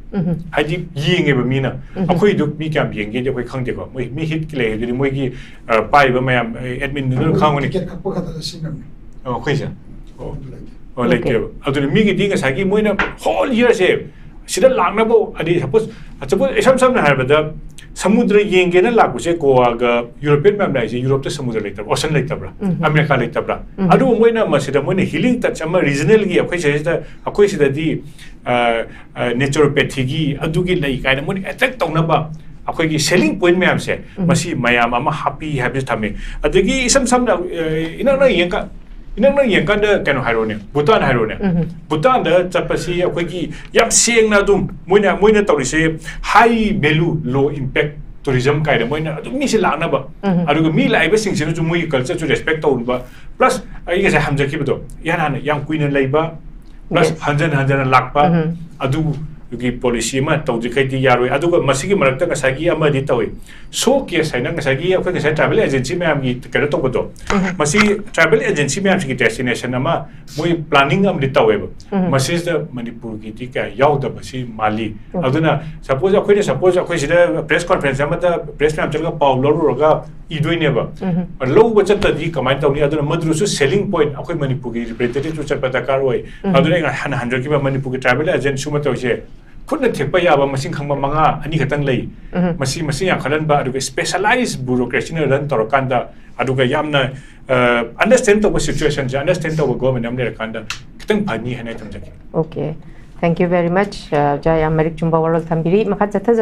ꯍꯥꯏꯗꯤ ꯌꯦꯡꯉꯦꯕ ꯃꯤꯅ꯫ ꯑꯩꯈꯣꯏꯗꯨ ꯃꯤ ꯀꯌꯥꯝ ꯌꯦꯡꯒꯦꯗꯤ ꯑꯩꯈꯣꯏ ꯈꯪꯗꯦꯀꯣ꯫ ꯃꯣꯏ ꯃꯤ ꯍꯤꯠꯀ ꯂꯩ ꯍꯥꯏꯗꯨꯗꯤ ꯃꯣꯏꯒꯤ, ꯑ, ꯄꯥꯏꯔꯤꯕ ꯃꯌꯥꯝ, ꯑꯦꯗꯃꯤꯟꯗꯨꯅ ꯈꯪꯉꯅꯤ꯫ ꯇꯤꯀꯦꯠ ꯀꯛꯄ ꯈꯛꯇꯗ ꯁꯤꯖꯤꯟꯅꯕꯅꯤ꯫ ꯑꯣ, ꯑꯩꯈꯣꯏꯁꯦ꯫ ꯑꯗꯨ ꯂꯩꯇꯦ꯫ ꯑꯣ, ꯂꯩꯇꯦꯕ꯫ ꯑꯗꯨꯅ ꯃꯤꯒꯤꯗꯤ ꯉꯁꯥꯏꯒꯤ ꯃꯣꯏꯅ ꯍꯣꯜ ꯏꯌꯔꯁꯦ ꯁꯤꯗ ꯂꯥꯛꯅꯕ, ꯍꯥꯏꯗꯤ ꯁꯄꯣꯁ, ꯁꯄꯣꯁ ꯏꯁꯝ ꯁꯝꯅ ꯍꯥꯏꯔꯕꯗ ꯁꯃꯨꯗ꯭ꯔ ꯌꯦꯡꯒꯦꯅ ꯂꯥꯛꯄꯁꯦ ꯒꯣꯋꯥꯒ ꯌꯨꯔꯣꯄꯤꯌꯟ ꯃꯌꯥꯝ ꯂꯥꯛꯏꯁꯦ, ꯌꯨꯔꯣꯞꯇ ꯁꯃꯨꯗ꯭ꯔ ꯂꯩꯇꯕ꯭ꯔꯥ, ꯑꯣꯁꯟ ꯂꯩꯇꯕ꯭ꯔꯥ, ꯑꯃꯦꯔꯤꯀꯥ ꯂꯩꯇꯕ꯭ꯔꯥ? ꯑꯗꯨꯕꯨ ꯃꯣꯏꯅ ꯃꯁꯤꯗ ꯃꯣꯏꯅ ꯍꯤꯂꯤꯡ ꯇꯆ ꯑꯃ ꯔꯤꯖꯅꯦꯜꯒꯤ ꯑꯩꯈꯣꯏ ꯁꯤꯗꯩꯁꯤꯗ, ꯑꯩꯈꯣꯏ ꯁꯤꯗꯗꯤ, ꯑ, ꯑ, ꯅꯦꯆꯨꯔꯣꯄꯦꯊꯤꯒꯤ ꯑꯗꯨꯒꯤ ꯂꯩ ꯀꯥꯏꯅ ꯃꯣꯏꯅ ꯑꯦꯇ꯭ꯔꯦꯛ ꯇꯧꯅꯕ ꯑꯩꯈꯣꯏꯒꯤ ꯁꯦꯂꯤꯡ ꯄꯣꯏꯟ ꯃꯌꯥꯝꯁꯦ ꯃꯁꯤ ꯃꯌꯥꯝ ꯑꯃ ꯍꯥꯞꯄꯤ ꯍꯥꯏꯕꯁꯤ ꯊꯝꯃꯤ꯫ ꯑꯗꯒꯤ ꯏꯁꯝ ꯁꯝꯅ, ꯑ, ꯏꯅꯛ ꯅꯛꯅ ꯌꯦꯡꯀꯥꯟ ꯏꯅꯛ ꯅꯛꯅ ꯌꯦꯡꯀꯥꯟꯗ ꯀꯩꯅꯣ ꯍꯥꯏꯔꯣꯅꯦ, ꯚꯨꯇꯥꯟ ꯍꯥꯏꯔꯣꯅꯦ꯫ ꯚꯨꯇꯥꯟꯗ ꯆꯠꯄꯁꯤ ꯑꯩꯈꯣꯏꯒꯤ ꯌꯥꯝ ꯁꯦꯡꯅ ꯑꯗꯨꯝ ꯃꯣꯏꯅ, ꯃꯣꯏꯅ ꯇꯧꯔꯤꯁꯦ high value low impact tourism ꯀꯥꯏꯅ ꯃꯣꯏꯅ ꯑꯗꯨꯝ ꯃꯤꯁꯦ ꯂꯥꯛꯅꯕ꯫ ꯑꯗꯨꯒ ꯃꯤ ꯂꯥꯛꯏꯕꯁꯤꯡꯁꯤꯅꯁꯨ ꯃꯣꯏꯒꯤ ꯀꯜꯆꯔꯁꯨ ꯔꯦꯁꯄꯦꯛ ꯇꯧꯕ꯫ ꯄ꯭ꯂꯁ ꯑꯩ ꯉꯁꯥꯏ ꯍꯟꯖꯈꯤꯕꯗꯣ, ꯏꯍꯥꯟ ꯍꯥꯟꯅ ꯌꯥꯝ ꯀꯨꯏꯅ ꯂꯩꯕ, ꯄ꯭ꯂꯁ Yes. ꯍꯟꯖꯟ ꯍꯟꯖꯟꯅ ꯂꯥꯛꯄ, ꯑꯗꯨꯒꯤ ꯄꯣꯂꯤꯁꯤ ꯑꯃ ꯇꯧꯗ꯭ꯔꯤꯈꯩꯗꯤ ꯌꯥꯔꯣꯏ꯫ ꯑꯗꯨꯒ ꯃꯁꯤꯒꯤ ꯃꯔꯛꯇ ꯉꯁꯥꯏꯒꯤ ꯑꯃꯗꯤ ꯇꯧꯏ, ꯁꯣ ꯀꯦꯁ ꯍꯥꯏꯅ ꯉꯁꯥꯏꯒꯤ ꯑꯩꯈꯣꯏ ꯉꯁꯥꯏ ꯇ꯭ꯔꯥꯚꯦꯜ ꯑꯦꯖꯦꯟꯁꯤ ꯃꯌꯥꯝꯒꯤ ꯀꯩꯅꯣ ꯇꯧꯕꯗꯣ, ꯃꯁꯤ ꯇ꯭ꯔꯥꯚꯦꯜ ꯑꯦꯖꯦꯟꯁꯤ ꯃꯌꯥꯝꯁꯤꯒꯤ ꯗꯦꯁꯇꯤꯅꯦꯁꯟ ꯑꯃ ꯃꯣꯏ ꯄ꯭ꯂꯥꯅꯤꯡ ꯑꯃꯗꯤ ꯇꯧꯋꯦꯕ꯫ ꯃꯁꯤꯁꯤꯗ ꯃꯅꯤꯄꯨꯔꯒꯤꯗꯤ ꯀꯌꯥ ꯌꯥꯎꯗꯕꯁꯤ ꯃꯥꯜꯂꯤ꯫ ꯑꯗꯨꯅ ꯁꯄꯣꯁ ꯑꯩꯈꯣꯏꯅ, ꯁꯄꯣꯁ ꯑꯩꯈꯣꯏ ꯁꯤꯗ ꯄ꯭ꯔꯦꯁ ꯀꯣꯟꯐ꯭ꯔꯦꯟꯁ ꯑꯃꯗ ꯄ꯭ꯔꯦꯁ ꯃꯌꯥꯝ ꯆꯠꯂꯒ ꯄꯥꯎ ꯂꯧꯔꯨꯔꯒ ꯏꯗꯣꯏꯅꯦꯕ꯫ ꯂꯧꯕ ꯆꯠꯇ꯭ꯔꯗꯤ ꯀꯃꯥꯏꯅ ꯇꯧꯅꯤ? ꯑꯗꯨꯅ ꯃꯗꯨꯁꯨ ꯁꯦꯂꯤꯡ ꯄꯣꯏꯟ ꯑꯩꯈꯣꯏ ꯃꯅꯤꯄꯨꯔꯒꯤ ꯔꯤꯄ꯭ꯔꯦꯖꯦꯟꯇꯦꯇꯤꯞꯁꯨ ꯆꯠꯄ ꯗꯔꯀꯥꯔ ꯑꯣꯏ꯫ ꯑꯗꯨꯅ ꯑꯩꯅ ꯍꯥꯟꯅ ꯍꯟꯖꯔꯛꯈꯤꯕ ꯃꯅꯤꯄꯨꯔꯒꯤ ꯇ꯭ꯔꯥꯚꯦꯜ ꯑꯦꯖꯦꯟ ꯁꯨꯝꯕ ꯇꯧꯔꯤꯁꯦ ꯈꯨꯠꯅ ꯊꯦꯛꯄ ꯌꯥꯕ ꯃꯁꯤꯡ ꯈꯪꯕ ꯃꯉꯥ, ꯑꯅꯤ ꯈꯛꯇꯪ ꯂꯩ꯫ ꯃꯁꯤ, ꯃꯁꯤ ꯌꯥꯝꯈꯠꯍꯟꯕ, ꯑꯗꯨꯒ ꯁ꯭ꯄꯦꯁꯦꯂꯥꯏꯖ ꯕ꯭ꯌꯨꯔꯣꯀ꯭ꯔꯦꯁꯤꯅ ꯔꯟ ꯇꯧꯔꯀꯥꯟꯗ, ꯑꯗꯨꯒ ꯌꯥꯝꯅ ꯑꯟꯗꯔꯁ꯭ꯇꯦꯟ ꯇꯧꯕ ꯁꯤꯆꯨꯋꯦꯁꯟꯁꯦ ꯑꯟꯗꯔꯁ꯭ꯇꯦꯟ ꯇꯧꯕ ꯒꯣꯔꯃꯦꯟ ꯑꯃ ꯂꯩꯔꯀꯥꯟꯗ ꯈꯤꯇꯪ ꯐꯅꯤ ꯍꯥꯏꯅ ꯑꯩ ꯊꯝꯖꯒꯦ꯫ Okay, thank you very much. ꯑ, ꯑꯣꯖꯥ ꯌꯥꯝ ꯃꯔꯤꯛ ꯆꯨꯝꯕ ꯋꯥꯔꯣꯜ ꯊꯝꯕꯤꯔꯤ꯫ ꯃꯈꯥ ꯆꯠꯊꯖ